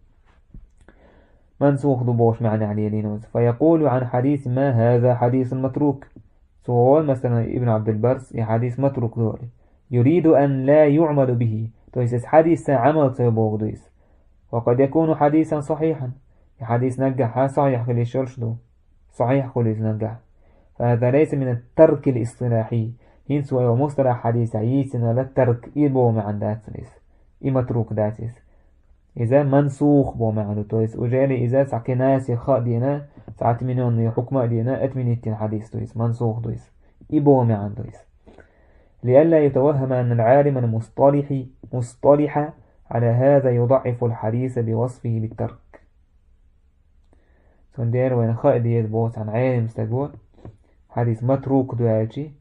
Мансух ду бохуш маьӀнехь лелийна ву иза. فيقول عن حديث ما هذا حديث متروك. Цо олу, масалан, Ибн Абдулбарс, и хьадис матрук ду олий. يريد أن لا يعمل به. То есть, иза хьадис сан Ӏамал ца йо боху ду иза. وقد يكون حديثا صحيحا. И хьадис наггахь сахьихь хила йиш йолуш ду. Сахьихь хуьлу иза наггахь. فهذا ليس من الترك الاصطلاحي. ХӀинца вай мусталахь хьадисехь йийцина ала тарк, и боху маьӀна дац иза. И матрук дац иза. Иза мансух боху маьӀна ду. То есть, уже иза цхьа кхин насих хаа дина, цхьа отменённый хьукма а дина, отменить дина хьадис ду иза, мансух ду иза. И боху маьӀна ду иза. لئلا يتوهم أن العالم المصطلح مصطلح على هذا يضعف الحديث بوصفه بالترك. Цундела вайна хаа деза боху цхьана Ӏелам стага, хьадис матрук ду аьлчи,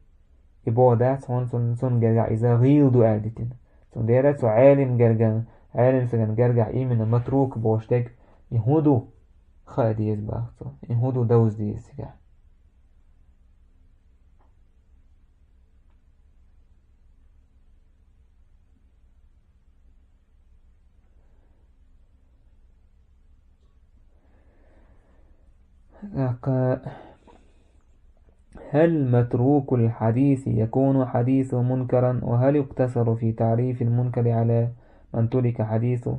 и боху дац хьуна цунна, цунна гергахь иза гӀийла ду аьлла дитина. Цундела цу Ӏелам герган, Ӏелам стагана гергахь именно матрук бохуш дерг, и хӀун ду? Хаа деза боху цо. И хӀун ду довза деза цигахь. Так, هل متروك الحديث يكون حديثه منكرا، وهل يقتصر في تعريف المنكر على من ترك حديثه؟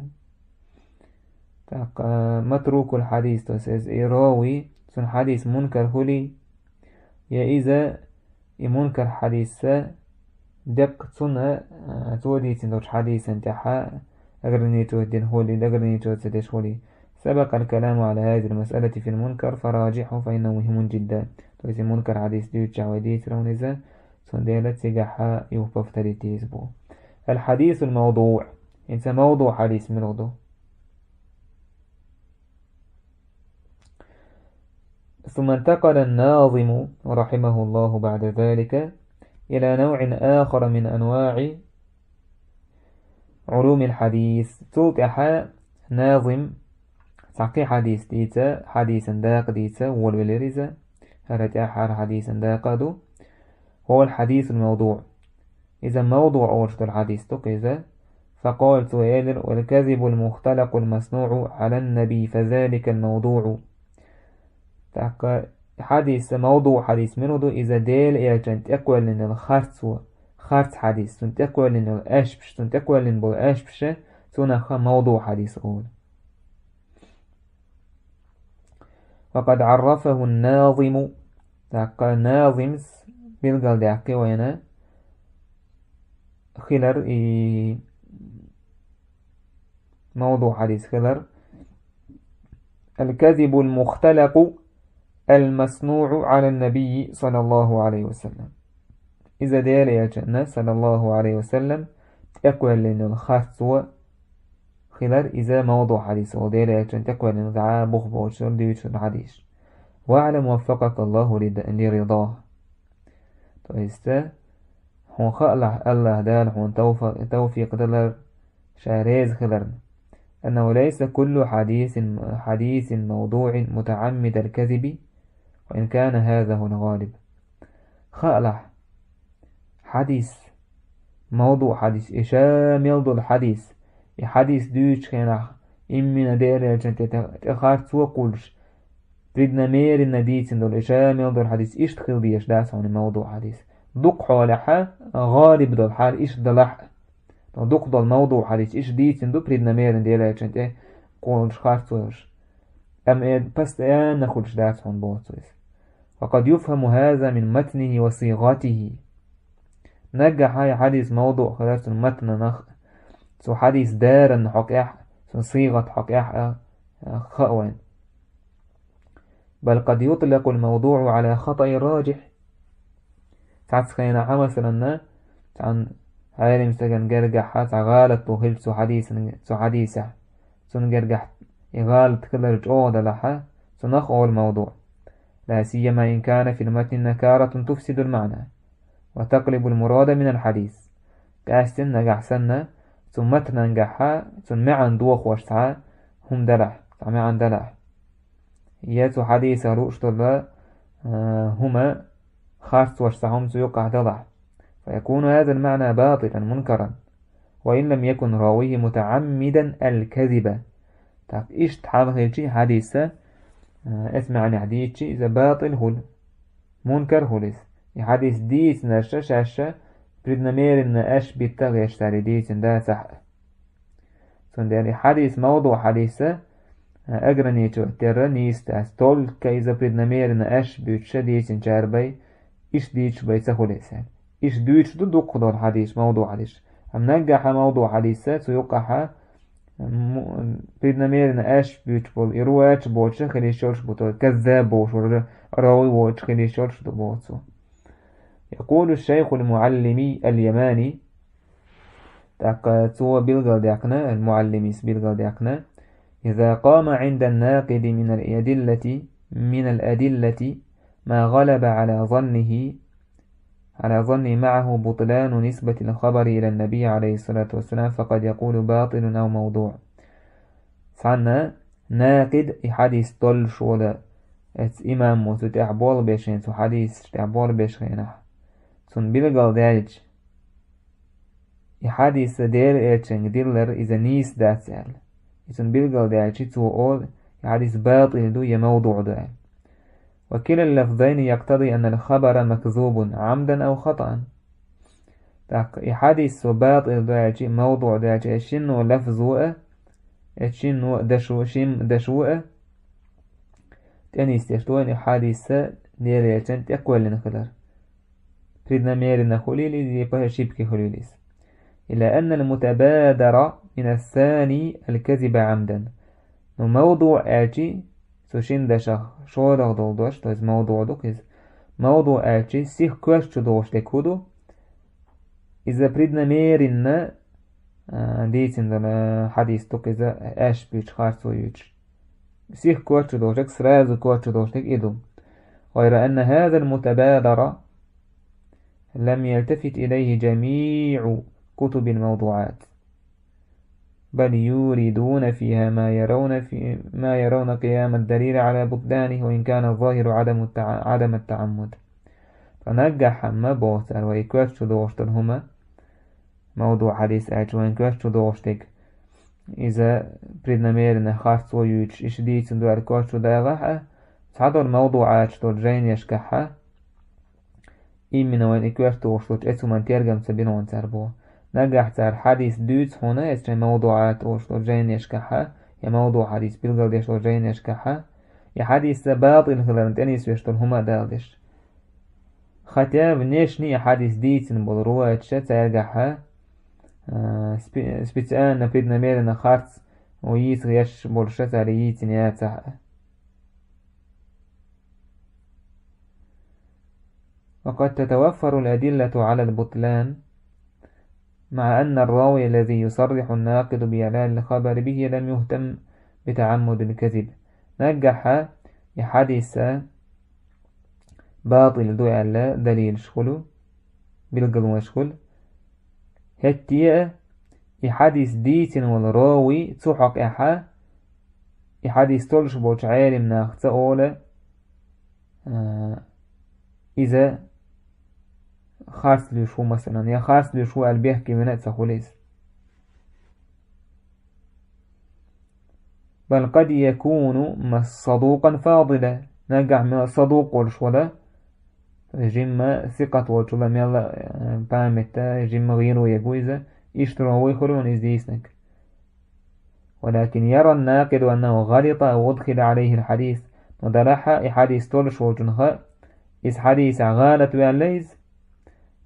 Так, матрукул хьадис, то есть иза и ровий, цуьнан хьадис мункар хуьлий, я иза и мункар хьадис деккъа цунна, а, цо дийцина долчу хьадисан тӀехь ограничивать дина хуьлий, ограничивать ца деш хуьлий. سبق الكلام على هذه المسألة في المنكر، فراجعه فإنه مهم جدا. То есть и мункар хьадис дуьйцучехь вай дийцира вайна иза, цундела цигахь юха повторить деза бу. الحديث الموضوع. ХӀинца мавду хьадис мила ду? ثم انتقل الناظم رحمه الله بعد ذلك إلى نوع آخر من أنواع علوم الحديث. Цул тӀаьхьа назим цхьа кхин хьадис дийца, хьадисан дакъа дийца волавелира иза. ХӀара тӀаьххьара хьадисан дакъа а ду. هو الحديث الموضوع. Иза мавду олуш долу хьадис ду-кх иза. فقال, цо элира: والكذب المختلق المصنوع على النبي فذلك الموضوع. ТӀаккха хьадис, мавду хьадис мила ду? Иза Делан элчан тӀекхоьллина йолу харцо, харц хьадис, цунна тӀекхоьллина йолу аьшпаш, цунна тӀекхоьллина болу аьшпаша, цунах мавду хьадис олу. وقد عرفه الناظم. ТӀаккха назимс билгалдаьккхи вайна хилар и мавду хьадис хилар: الكذب المختلق المصنوع على النبي صلى الله عليه وسلم. Иза Делан элчанна, саллаллаху алейхи ва саллам, тӀекхоьллина йолу харцо хилар, иза мавду хьадис олу, Делан элчанна тӀекхоьллина дӀа бух боцуш йолу дуьйцуш долу хьадис. واعلم وفقك الله لرضاه. То есть, хьуна хаалахь, Аллах Дала хьуна тавфа-, тавфикъ далар, ша реза хиларна. أنه ليس كل حديث، حديث موضوع متعمد الكذب، وإن كان هذا هو الغالب. Хаалахь, хьадис, мавду хьадис, и ша мел долу хьадис, и хьадис дуьйцучу хенахь, иммина Делан элчан тӀе, тӀе харцо а кхуллуш, преднамеренно дийцина долу, и ша мел долу хьадис иштта хила дезаш дац хьуна мавду хьадис. Дукха хьолехь, гӀалиб долу хьал иштта далахь а. Но дукха долу мавду хьадис иштта дийцина ду, преднамеренно Делан элчан тӀе кхуллуш харцо йолуш. Амма и постоянно хуьлуш дац хьуна боху цо иза. وقد يفهم هذا من متنه وصيغته. Наггахь и хьадис мавду хилар цуьнан матнанах, цу хьадис даран хьокъехь, цуьнан сигӀат хьокъехь а, а, хаьа вайна. بل قد يطلق الموضوع على خطأ راجح. Цхьацца хенахь, масалан, цхьана Ӏелам стагана гергахь цхьа гӀалат бу хилча цу хьадисан, цу хьадисехь, цунна гергахь и гӀалат хилар чӀогӀа далахь, цунах олу мавду. لا سيما إن كان في المتن نكارة تفسد المعنى وتقلب المراد من الحديث. Къаьстина нагахь санна, цу матнангахьа, цун маьӀан дохош цхьа хӀума далахь, цхьа маьӀан далахь. Я цу хьадисах лууш долу, а, хӀума харцвеш цхьа хӀума цу юккъахь далахь. فيكون هذا المعنى باطلا منكرا وإن لم يكن راويه متعمدا الكذب. Так, иштта хьалхийчи хьадиса, а, эс маьӀанехь дийцчи, иза батӀил хуьлу, мункар хуьлу иза. И хьадис дийцинарша шаьшша преднамеренно аш битта гӀештари дийцина дацахь а. Цундела и хьадис мавду хьадиса, а, ограничивать дерра нийса дац. Только иза преднамеренно аш буьйцуша дийцинчара бай, иштта дийцуш бай ца хуьлу иза. Иштта дуьйцуш ду дуккха долу хьадис, мавду хьадис. Амма наггахьа мавду хьадиса, цу юккъахьа, м, преднамеренно аш буьйцуш болу, и руача боцуша хила йиш йолуш бу, то есть каззаб бохуш вара, рави воцуш хила йиш йолуш ду боху цо. يقول الشيخ المعلمي اليماني, тӀаккха цо билгалдаьккхина, ал-Муаллимис билгалдаьккхина: إذا قام عند الناقد من الأدلة، من الأدلة ما غلب على ظنه، على ظنه معه بطلان نسبة الخبر إلى النبي عليه الصلاة والسلام، فقد يقول باطل أو موضوع. Цхьанна накъид, и хьадис доллуш волу, эцу имамо цу тӀехь болх беш хенахь, цу хьадисаш тӀехь болх беш хенахь, цунна билгалдаьлча, и хьадиса Делан Элчанга диллар иза нийса дац аьлла, и цунна билгалдаьлча, цо олу, и хьадис батӀил ду я мавдуӀ ду аьлла. وكلا اللفظين يقتضي أن الخبر مكذوب عمدا أو خطأ. ТӀаккха и хьадис цо батӀил ду аьлча, мавдуӀ ду аьлча, эс шинно лафзо а, эс шинно дашо, шим дашо а, тӀенисдеш ду вайна и хьадиса Делан Элчан тӀекхоьллина хилар. Преднамеренно хуьлийла иза, я по ошибке хуьлийла иза. إلا أن المتبادر من الثاني الكذب عمدا. Ну, мавдуӀ аьлчи, цу шин дашах шолгӀа долу дош, то есть мавдуӀ ду-кх иза. МавдуӀ аьлчи, сиха коьрта чу догӀуш дерг хӀун ду? Иза преднамеренно, а, дийцина долу хьадис ду-кх иза, аш буьйцуш, харцо юьйцуш. Сиха коьрта чу догӀуш дерг, сразу коьрта чу догӀуш дерг и ду. غير أن هذا المتبادر لم يلتفت إليه جميع كتب الموضوعات، بل يوردون فيها ما يرون في، ما يرون قيام الدليل على بطلانه، وإن كان الظاهر عدم التع-، عدم التعمد. Ткъа наггахь хӀумма боху цара, вай коьрта чу догӀуш долу хӀума, мавдуӀ хьадис аьлча, вайн коьрта чу догӀуш дерг, иза преднамеренно харцо юьйцуш, иштта дийцина ду аьлла коьрта чу дагӀахь а, цхьадолу мавдуӀаташ долчу жайнашкахь а, именно вайн и коьрта догӀуш долчу эцу хӀуманна тергам ца бина вайн цара боху. Наггахь цара хьадис дуьйцу хьуна, эцу шайн мавдуӀат олуш долчу жайнашкахь а, я мавдуӀ хьадис билгалдеш долчу жайнашкахь а, и хьадис ца батӀил хиларна тӀенисвеш долу хӀума а даладеш. Хотя внешне и хьадис дийцина болу риваяташ цаьргахь а, а, спе-, специально, преднамеренно харц ву йийца гӀерташ болуш цара йийцина яцахь а. وقد تتوفر الأدلة على البطلان، مع أن الراوي الذي يصرح الناقد بإعلال الخبر به لم يهتم بتعمد الكذب. Наггахь а и хьадис батӀил ду аьлла далилаш хуьлу, билгалонаш хуьлу. ХӀетте а и хьадис дийцина волу ровий цу хьокъехь а, и хьадис толлуш болчу Ӏелам наха ца олу, а, иза харц луьйш ву, масалан, я харц луьйш ву аьлла бехке вина а ца хуьлу иза. بل قد يكون صدوقا فاضلا. Наггахь мел садукъ волуш вала, жимма сикъат волчула мел, э, памятта, жимма гӀийла ерг ву иза, иштта ровий хуьлу вайн иза дийцинарг. ولكن يرى الناقد أنه غلط أو أدخل عليه الحديث. Но делахь а и хьадис толлуш волчунна хаьа, иза хьадисехь гӀалат ваьлла иза,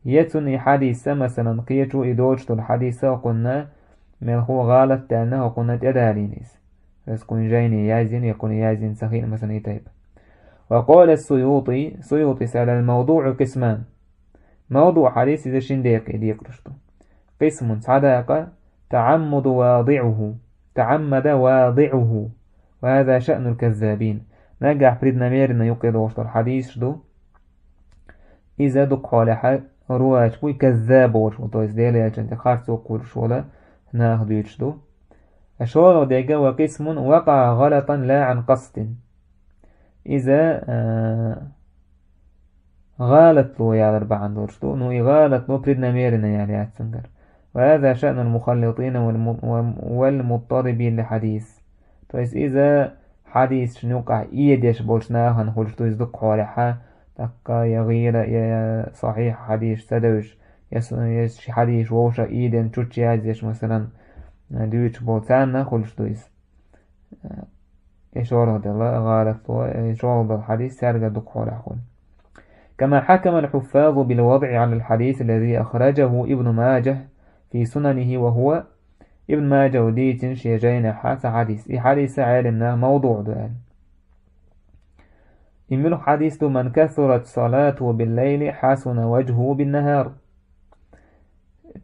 я цунна и хьадис, масалан, кхечо и доцуш долу хьадис хӀокхунна мелхо гӀалат даьлла, хӀокхунна тӀедалийна иза. Иза кхунна жайне яздина, я кхунна яздина ца хиъна, масалан, и тайпа. وقال السيوطي, Суютис аьлла: الموضوع قسمان. МавдуӀ хьадис иза шин декъе декъалуш ду. قسم, цхьа дакъа, تعمد واضعه، تعمد واضعه، وهذا شأن الكذابين. Наггахь преднамеренно юкъе догӀуш долу хьадисаш ду. Иза дукха хьолехь риваяташ бу, и каззаб волуш ву, то есть Делан Элчанна тӀе харцо кхуллуш волу, наха дуьйцуш ду. ШолгӀа дерг: «وقسم وقع غلطا لا عن قصد». Иза, а, гӀалатло ялар бахьана долуш ду. Ну, и гӀалатло преднамеренно яла яц цуьнгара. «وهذا شأن المخلطين والم-، والم-، والمضطربين للحديث». То есть иза хьадисашна юкъахь ийдеш болчу нахана хуьлуш ду иза дукхахьолехьа, тӀаккха я гӀийла, я сахьихь хьадисаш ца девзаш, я с-, я ши хьадисаш вовшах ийдина чучча язъеш, масалан, дуьйцуш болу царна хуьлуш ду иза. И шолгӀа долу гӀалатло, и шолгӀа долу хьадис цаьргара дукхахьолехь хуьлу. «كما حكم الحفاظ بالوضع على الحديث الذي أخرجه ابن ماجه في سننه وهو». Ибн Маджа дийцина шен жайнехьа цхьа хьадис. И хьадис Ӏеламнаха мавдуӀ ду аьлла. И муьлха хьадис ду: «من كثرت صلاته بالليل حسن وجهه بالنهار».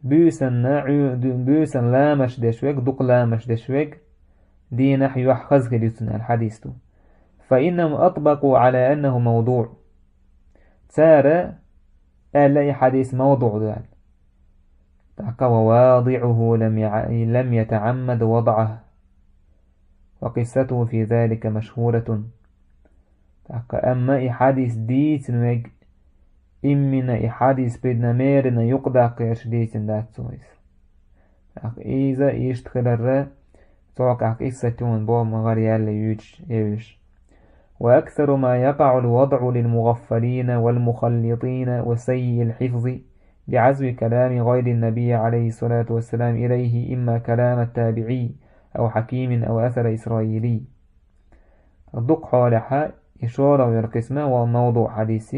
Буьйсанна, Ӏу-, ду-, буьйсанна ламаш деш верг, дукха ламаш деш верг, дийнахь юьхь хаза хир ю цуьнан аьлла хьадис ду. «فإنهم أطبقوا على أنه موضوع». Цара аьлла и хьадис мавдуӀ ду аьлла. ТӀаккха: «وواضعه لم يع-، لم يتعمد وضعه، وقصته في ذلك مشهورة». ТӀаккха, амма и хьадис дийцина верг, иммина и хьадис преднамеренно юкъадаккха гӀерташ дийцина дац цо иза. ТӀаккха иза иштта хиларра, цо тӀаккха кхиссачунна боху ма гӀар яьлла юьйцуш, евзаш. «وأكثر ما يقع الوضع للمغفلين والمخلطين وسيء الحفظ بعزو كلام غير النبي عليه الصلاة والسلام إليه، إما كلام التابعي أو حكيم أو أثر إسرائيلي». Дукхахьолехьа, и шолгӀа йолу кхисма вал мавдуӀ хьадис,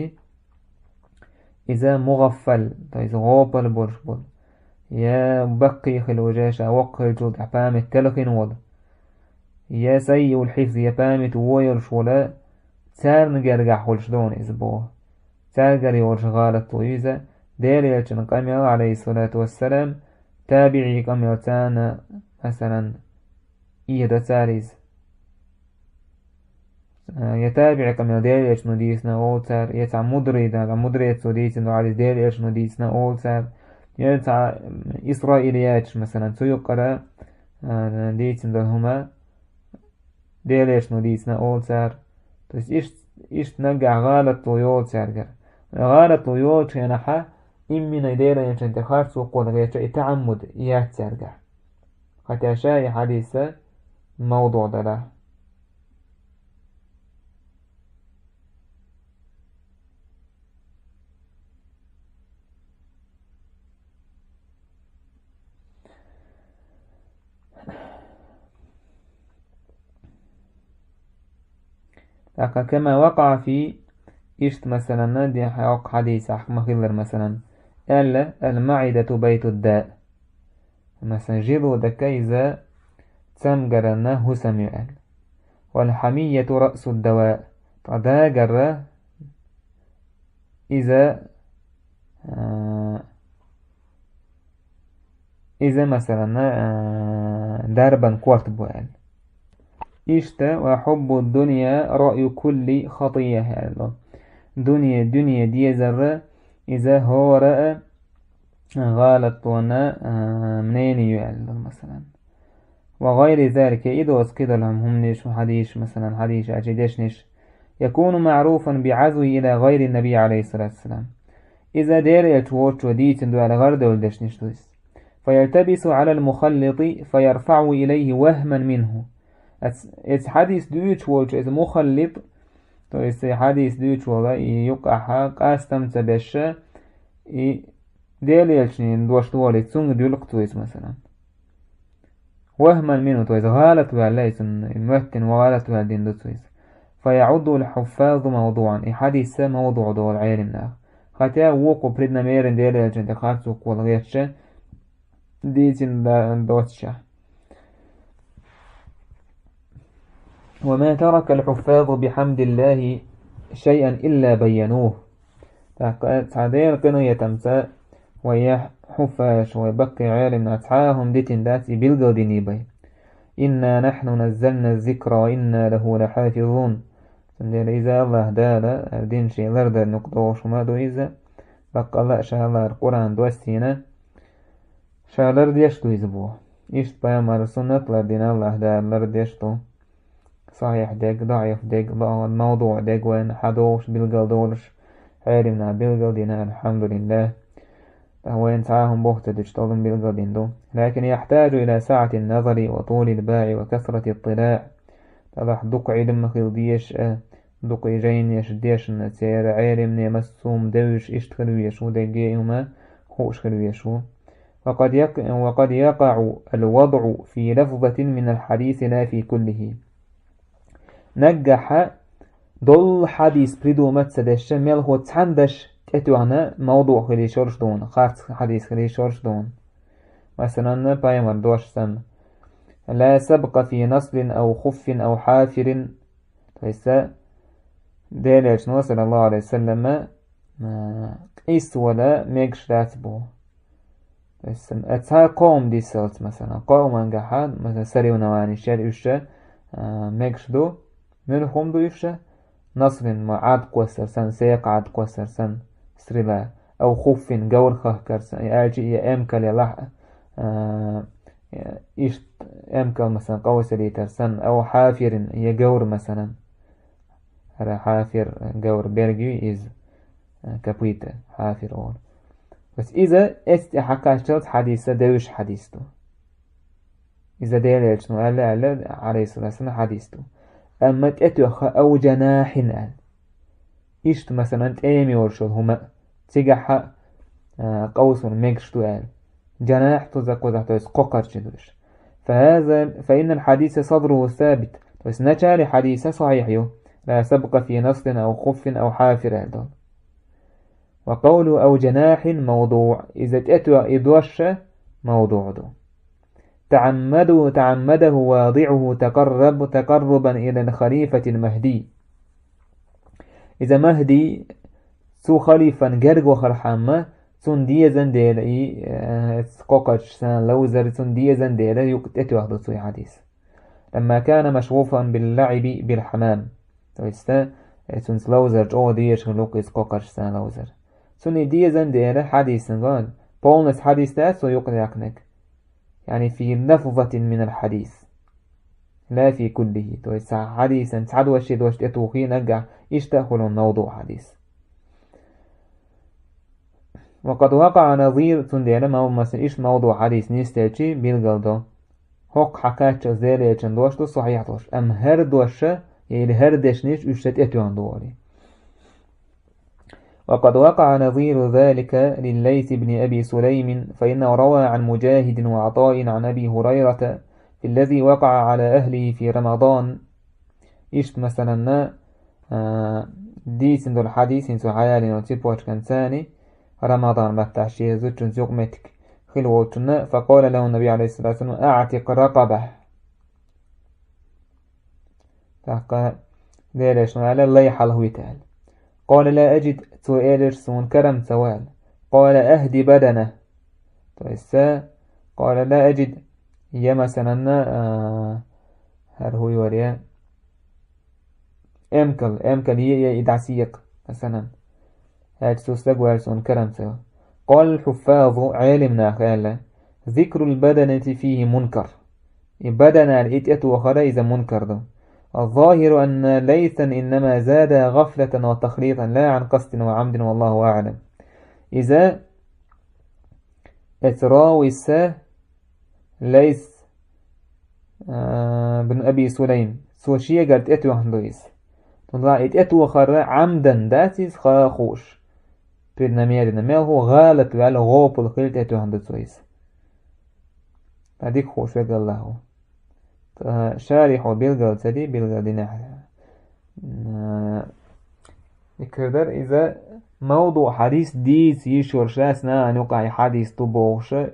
иза мугӀаффал, то есть гӀопал болуш болу, я баккхий хила ву, я ша воккха хиллачул тӀаьхьа памят телхина волу, я саййиул хьифз, я памят вон йолуш волу, царна гергахь хуьлуш ду иза боху. Цаьргара йолуш гӀалатло ю иза, Делан Элчан къамел, Ӏалайхиссалату вассалам, табиӀий къамел царна, масалан, ийхадо цара иза. Я табиӀий къамел Делан Элчано дийцина олу цара, я цхьа мудрый, да, мудрецо дийцина ваьлла иза Делан Элчано дийцина олу цара, я цхьа исраилияташ, масалан, цу юккъара, а, дийцина долу хӀума Делан Элчано дийцина олу цара. То есть ишт-, иштта наггахь гӀалатло йолу цаьргара. ГӀалатло йолчу хенахьа, иммина Делан Элчанна тӀе харц ву кхуьнан гӀерташ и таӀаммуд яц цаьргахь. Хотя ша и хьадиса мавдуӀ дара. ТӀаккха كما وقع في, иштта, масалан, дехьа оккха хьадисехь ма-, хиллара, масалан, аьлла: «المعدة بيت الداء». Масалан, желудок иза цамгаранна хӀусам ю аьлла. «والحمية رأس الدواء». Ткъа дагара иза, а, иза, масалан, а, дарбан корта бу аьлла. Иштта: «وحب الدنيا رأس كل خطيئة», аьлла. Дуьне, дуьне дезар, иза хӀора а гӀалатлонан, а, мнение ю аьлла, масалан. «وغير ذلك», и доцу кхидолу хӀуманаш, хьадисаш, масалан, хьадисаш, а, чу дешнаш, «يكون معروفا بعزوه إلى غير النبي عليه الصلاة والسلام». Иза Делан Элча воцчо дийцина ду аьлла гӀарадевлла дешнаш ду иза. «فيلتبس على المخلط فيرفعه إليه وهما منه». Эц-, эца хьадис дуьйцуш волчу эца мухаллит, то есть и хьадис дуьйцуш волу и юкъахьа къастам ца беша, и Делан Элчанан дош долий, цунга дуьллу-кх цо иза, масалан. «وهما منه», то есть гӀалат ваьлла иза, моьттина гӀалат ваьлла дина ду цо иза. «فيعده الحفاظ موضوعا». И хьадис мавдуӀ долу Ӏеламнаха. Хотя вукхо преднамеренно Делан Элчанна тӀе харц ву кхуьнан гӀерташ дийцина да-, доццушехь. «وما ترك الحفاظ بحمد الله شيئا إلا بينوه». ТӀаккха цхьа Делан къинхетамца вай хьуффазаш, вай баккхий Ӏеламнаха цхьа а хӀума дитина дац, и билгалдиний бай. «إنا نحن نزلنا الذكر وإنا له لحافظون». Цундела иза АллахӀ Дала дина шен лардарна юкъа догӀуш хӀума а ду иза, баккъалла а ша лара Къуръан доссийна, ша лардеш ду иза боху. Иштта пайхамар суннат лардина Аллах Дала лардеш ду. Сахьихь дег, даӀиф дег, мавдуӀ дег вайна хьадогӀуш билгал долуш, Ӏелимна билгал дина, алхьамдулиллах. ТӀаккха вайна цхьа а хӀума боху ца дича, тӀолун билгал дина ду. لكن يحتاج إلى سعة النظر وطول الباع وكثرة الاطلاع. Делахь дукха Ӏилма хила дезаш а, дукха и жайнаш дешна, церан Ӏелимне массо а хӀума девзаш иштта хила везаш ву, дегге и хӀума хууш хила везаш ву. وقد يق-، وقد يقع الوضع في لفظة من الحديث لا في كله. Наггахьа долу хьадис придумать ца дешша, мелхо цхьана даш тӀетоьхна мавдуӀ хила йиш йолуш дуна, харц хьадис хила йиш йолуш дуна. Масалан, пайхамар дош санна: لا سبق في نصل أو خف أو حافر. То есть, Делан Элчано, саллаллаху алейхи ва саллама, а, къийса вала мегаш дац бу. То есть, а, цхьа кхо хӀума дисалц, масалан, кхо хӀумангахьа, масалан, соревновани шер уьш, а, мегаш ду, муьлха хӀума ду уьш, наслин ма Ӏад кхоссар санна, секха Ӏад кхоссар санна, стрела, ау хуффин, говр хахкар санна, и аьлча, и эмкал я лахь, а, иштта эмкал, масалан, къовсалийтар санна, ау хьафирин, я говр, масалан. ХӀара хьафир, говр берг ю иза, копыта, хьафир олу. Бес иза эцтӀе хьакхаччалц хьадиса девзаш хьадис ду. Иза Делан Элчано аьлла, аьлла, алейхиссалату вассалам, хьадис ду. Амма тӀетоьхха ау жанахьин аьлла. Иштта, масалан, тӀема йолуш йолу хӀума, цигахьа, а, къовсар мегаш ду аьлла. Жанахь туза кхузахь, то есть кхо кхарчи ду уьш. فهذا، فإن الحديث صدره ثابت. То есть начале хьадиса сахьихь ю. لا سبق في نصل أو خف أو حافر аьлла долу. وقوله أو جناح موضوع. Иза тӀетоьхна и дош мавдуӀ ду. تعمده، تعمده واضعه تقرب، تقربا إلى الخليفة المهدي. Иза Махди цу халифан герга вахархьама, цунна дезан дела и, э, кхо кхарчаш санна ловзар, цунна дезан дела юкъа тӀетоьхна ду цу и хьадис. لما كان مشغوفا باللعب بالحمام. То есть, э, цунца ловзар чӀогӀа дезаш хилла ву иза кхо кхарчаш санна ловзар. Цунна и дезан дела хьадисан гон, полностью хьадис дац цо юкъа яьккхинарг. يعني في لفظة من الحديث لا في كله. То есть цхьа хьадисан цхьа дош, ши дош тӀетухий наггахь, иштта а хуьлу мавдуӀ хьадис. وقد وقع نظير, цундела мав-, масала, иштта мавдуӀ хьадис нисделчи билгал до. ХӀокху хьакхаччалц Делан Элчан дош ду сахьихь дош, амма хӀара дош, я или хӀара дешнаш уьш тӀетоьхна ду олий. وقد وقع نظير ذلك لليث بن أبي سليم، فإنه روى عن مجاهد وعطاء عن أبي هريرة في الذي وقع على أهله في رمضان. Иштта, масалан, а, дийцина долу хьадис, хӀинца хьаялийна цепочкан цани, Рамадан баттахь шен зудчуьнца юкъаметтиг хила волчунна, فقال له النبي عليه الصلاة والسلام: أعتق رقبة. ТӀаккха Делан Элчано аьлла: «Лай хьалхавита», – аьлла. قال: «لا أجد», цо элира: «Суна карам ца ву», – аьлла. قال: «أهد بدنة». То есть, قال: «لا أجد», я, масалан, а, хӀара хӀу йора, я эмкал, эмкал е, я и дӀасекъа, масалан. ХӀаьта цо стаг ваьлла суна карам ца ву. قال الحفاظ, Ӏелим наха аьлла: «ذكر البدنة فيه منكر». И бадан аьлла и тӀетохара иза мункар ду. الظاهر أن ليثا إنما زاد غفلة وتخليطا لا عن قصد وعمد والله أعلم. Иза эцу равис Лайс, а, бин Аби Сулайм, цо шегара тӀетоьхна ду иза. Тунла и тӀетохар Ӏамдан дац иза ха а хууш. Преднамеренно мел хӀу гӀалат ваьлла, гӀопал хилла тӀетоьхна ду цо иза. Ткъа дика хууш вегаллахь ву. Ткъа шарихьо билгал ца ди, билгал динехь. Икар дар иза мавду хьадис дийца йиш йолуш дац, нахана юкъахь и хьадис ду бохуша,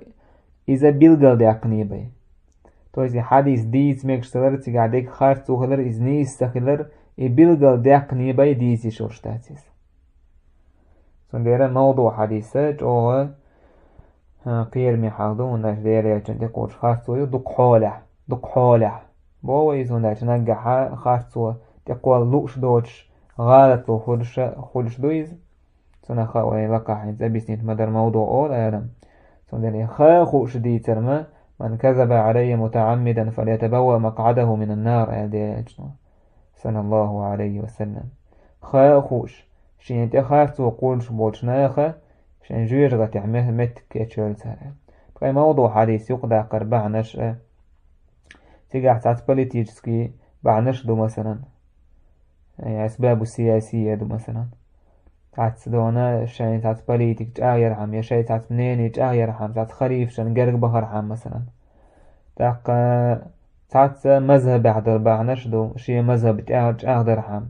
иза билгал даьккхиний бай. То есть и хьадис дийца мегаш ца хилар, цигахь дерг харц ву хилар, иза нийса ца хилар, и билгал даьккхиний бай дийца йиш йолуш дац иза. Цундела мавду хьадиса чӀогӀа, а, кхераме хьал ду, хӀунда аьлча Делан Элчан тӀекхочуш харцо ю дукха хьолехь, дукха хьолехь. Боху иза, хӀунда аьлча наггахьа харцо тӀекхолла лууш доцуш, гӀалат хуьлуш, хуьлуш ду иза. Цунах вай лакхахь хӀинца объяснить ма дара мавду олу, Адам. Цундела и ха а хууш дийцар ма, من كذب علي متعمدا فليتبوأ مقعده من النار, аьлла Делан Элчано, саллаллаху алейхи ва саллям. Ха а хууш, шена тӀе харцо кхуллуш болчу наха шайн жоьжахатехь ме-, меттиг кечйойла цара. Ткъа мавдуъ хьадис юкъадаккхар бахьанаш а. Цигахь цхьацца политический бахьанаш а ду, масалан. Э, асбабу сиясия ду, масалан. Цхьацца дона шайн цхьацца политика чӀагӀъярхьама, я шайн цхьацца мнение чӀагӀъярхьама, цхьацца халифашна герга бахархьама, масалан. ТӀаккха цхьацца мазхабехь долу бахьанаш а ду, шен мазхаб тӀе-, чӀагӀдархьама.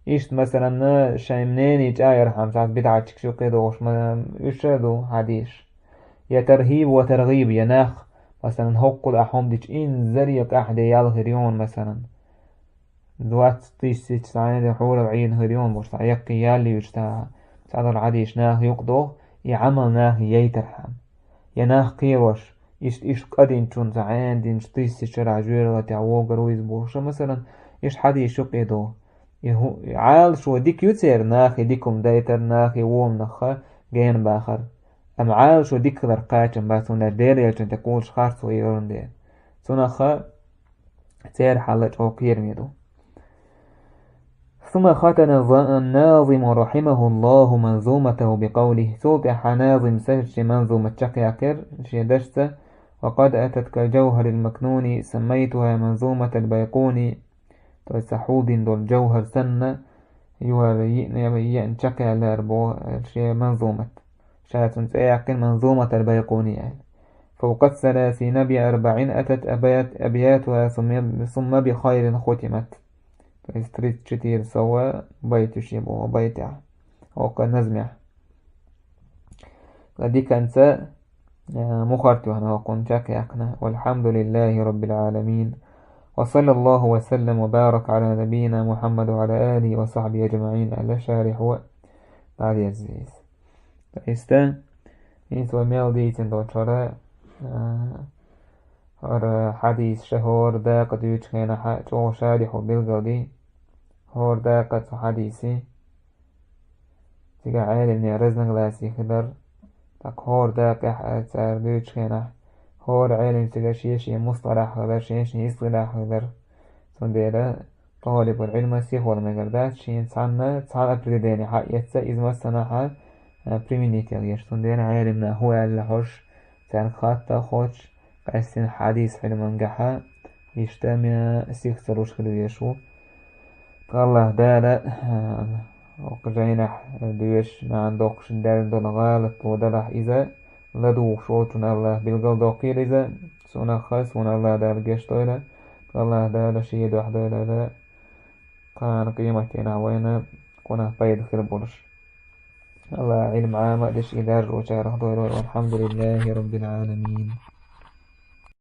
Иштта, масалан, шайн мнение чӀагӀъярхьама, цхьацца бидӀатчикаш юкъе догӀуш ма-, уьш а ду хьадисаш. Я тархӀиб ва таргӀиб, я нах, масалан, хӀоккхул ахь хӀума дича инзаре къахьде ял хир ю хьуна, масалан. Двадцать тысяч цхьаьна хьурал Ӏийна хир ю хьуна бохуш, цхьа яккхий ял юьйцуш, цхьа долу хьадисаш наха юкъадоху, и Ӏамал наха яйтархьама. Я нах кхерош, иштта, иштта къа динчунна цхьа Ӏена динчу тысяча шарахь жоьжахатехь вогар ву иза бохуш, масалан, иштта хьадисаш юкъе доху. И хӀу-, и Ӏалашо дика ю церан, нахе дика хӀума дайтар, нахе воманах гена бахар. Амма Ӏалашо дика хилар кхачам бац, хӀунда аьлча Делан Элчанна тӀе кхуллуш харцо йолун дела. Цунах церан хьал а чӀогӀа кхераме ду. ثم ختم الناظم رحمه الله منظومته بقوله. Цул тӀаьхьа назим сан шен манзумат чекхъяьккхира шен дашца: وقد أتت كالجوهر المكنون سميتها منظومة البيقوني. То есть, ца хьулдина долу жавхар санна, юхара йиъна я еана чекхъяьлла ара боху шен манзумат. Ша цунна цӀе яьккхина Манзумат аль-Байкъуни аьлла. فوق الثلاثين بأربع أتت أبيات-، أبياتها ثم، ثم بخير ختمت. То есть тридцать четыре сов байт ю шен боху байтехь. ХӀокху назмехь. Ткъа диканца, э, мухӀар тоьхна хӀокхунна чекхъяьккхина. والحمد لله رب العالمين. وصلى الله وسلم وبارك على نبينا محمد وعلى آله وصحبه أجمعين аьлла шарихьо дӀадерза иза. Иштта, хӀинца вай мел дийцина долчуьра, а, хӀара хьадис ша хӀора дакъа дуьйцучу хенахь чӀогӀа шарихьо билгалдина. ХӀора дакъа цу хьадисе. Цигахь Ӏеламнехан разногласие хилар, тӀаккха хӀора дакъехь а цара дуьйцучу хенахь, хӀора Ӏелам цига шен-шен мусталахь хилар, шен-шен истилахь хилар. Цундела талибул Ӏилма сихвала мегар дац, шена цхьанна цхьа определение хьаэца, иза массанхьа, а, применить ян еза. Цундела Ӏеламнаха хӀун аьлла хьожуш, цаьрга хатта а хоттуш, къаьстина хьадис Ӏилманехь иштта мел сих ца луш хила везаш ву. Ткъа АллахӀ Дала, а, хӀокху жайнахь доьшуш маьӀна доккхуш даьлла долу гӀалат ло далахь иза, ладугӀуш волчунна АллахӀа билгалдоккхийла иза, цунах а, суна АллахӀ Дала гечдойла, АллахӀ Дала шен дуьхьа дойла, кхана къематдийнахь вайна кхунах пайда хир болуш. АллахӀа Ӏилма Ӏама а деш, и даржочарах дойла вай. والحمد لله رب العالمين.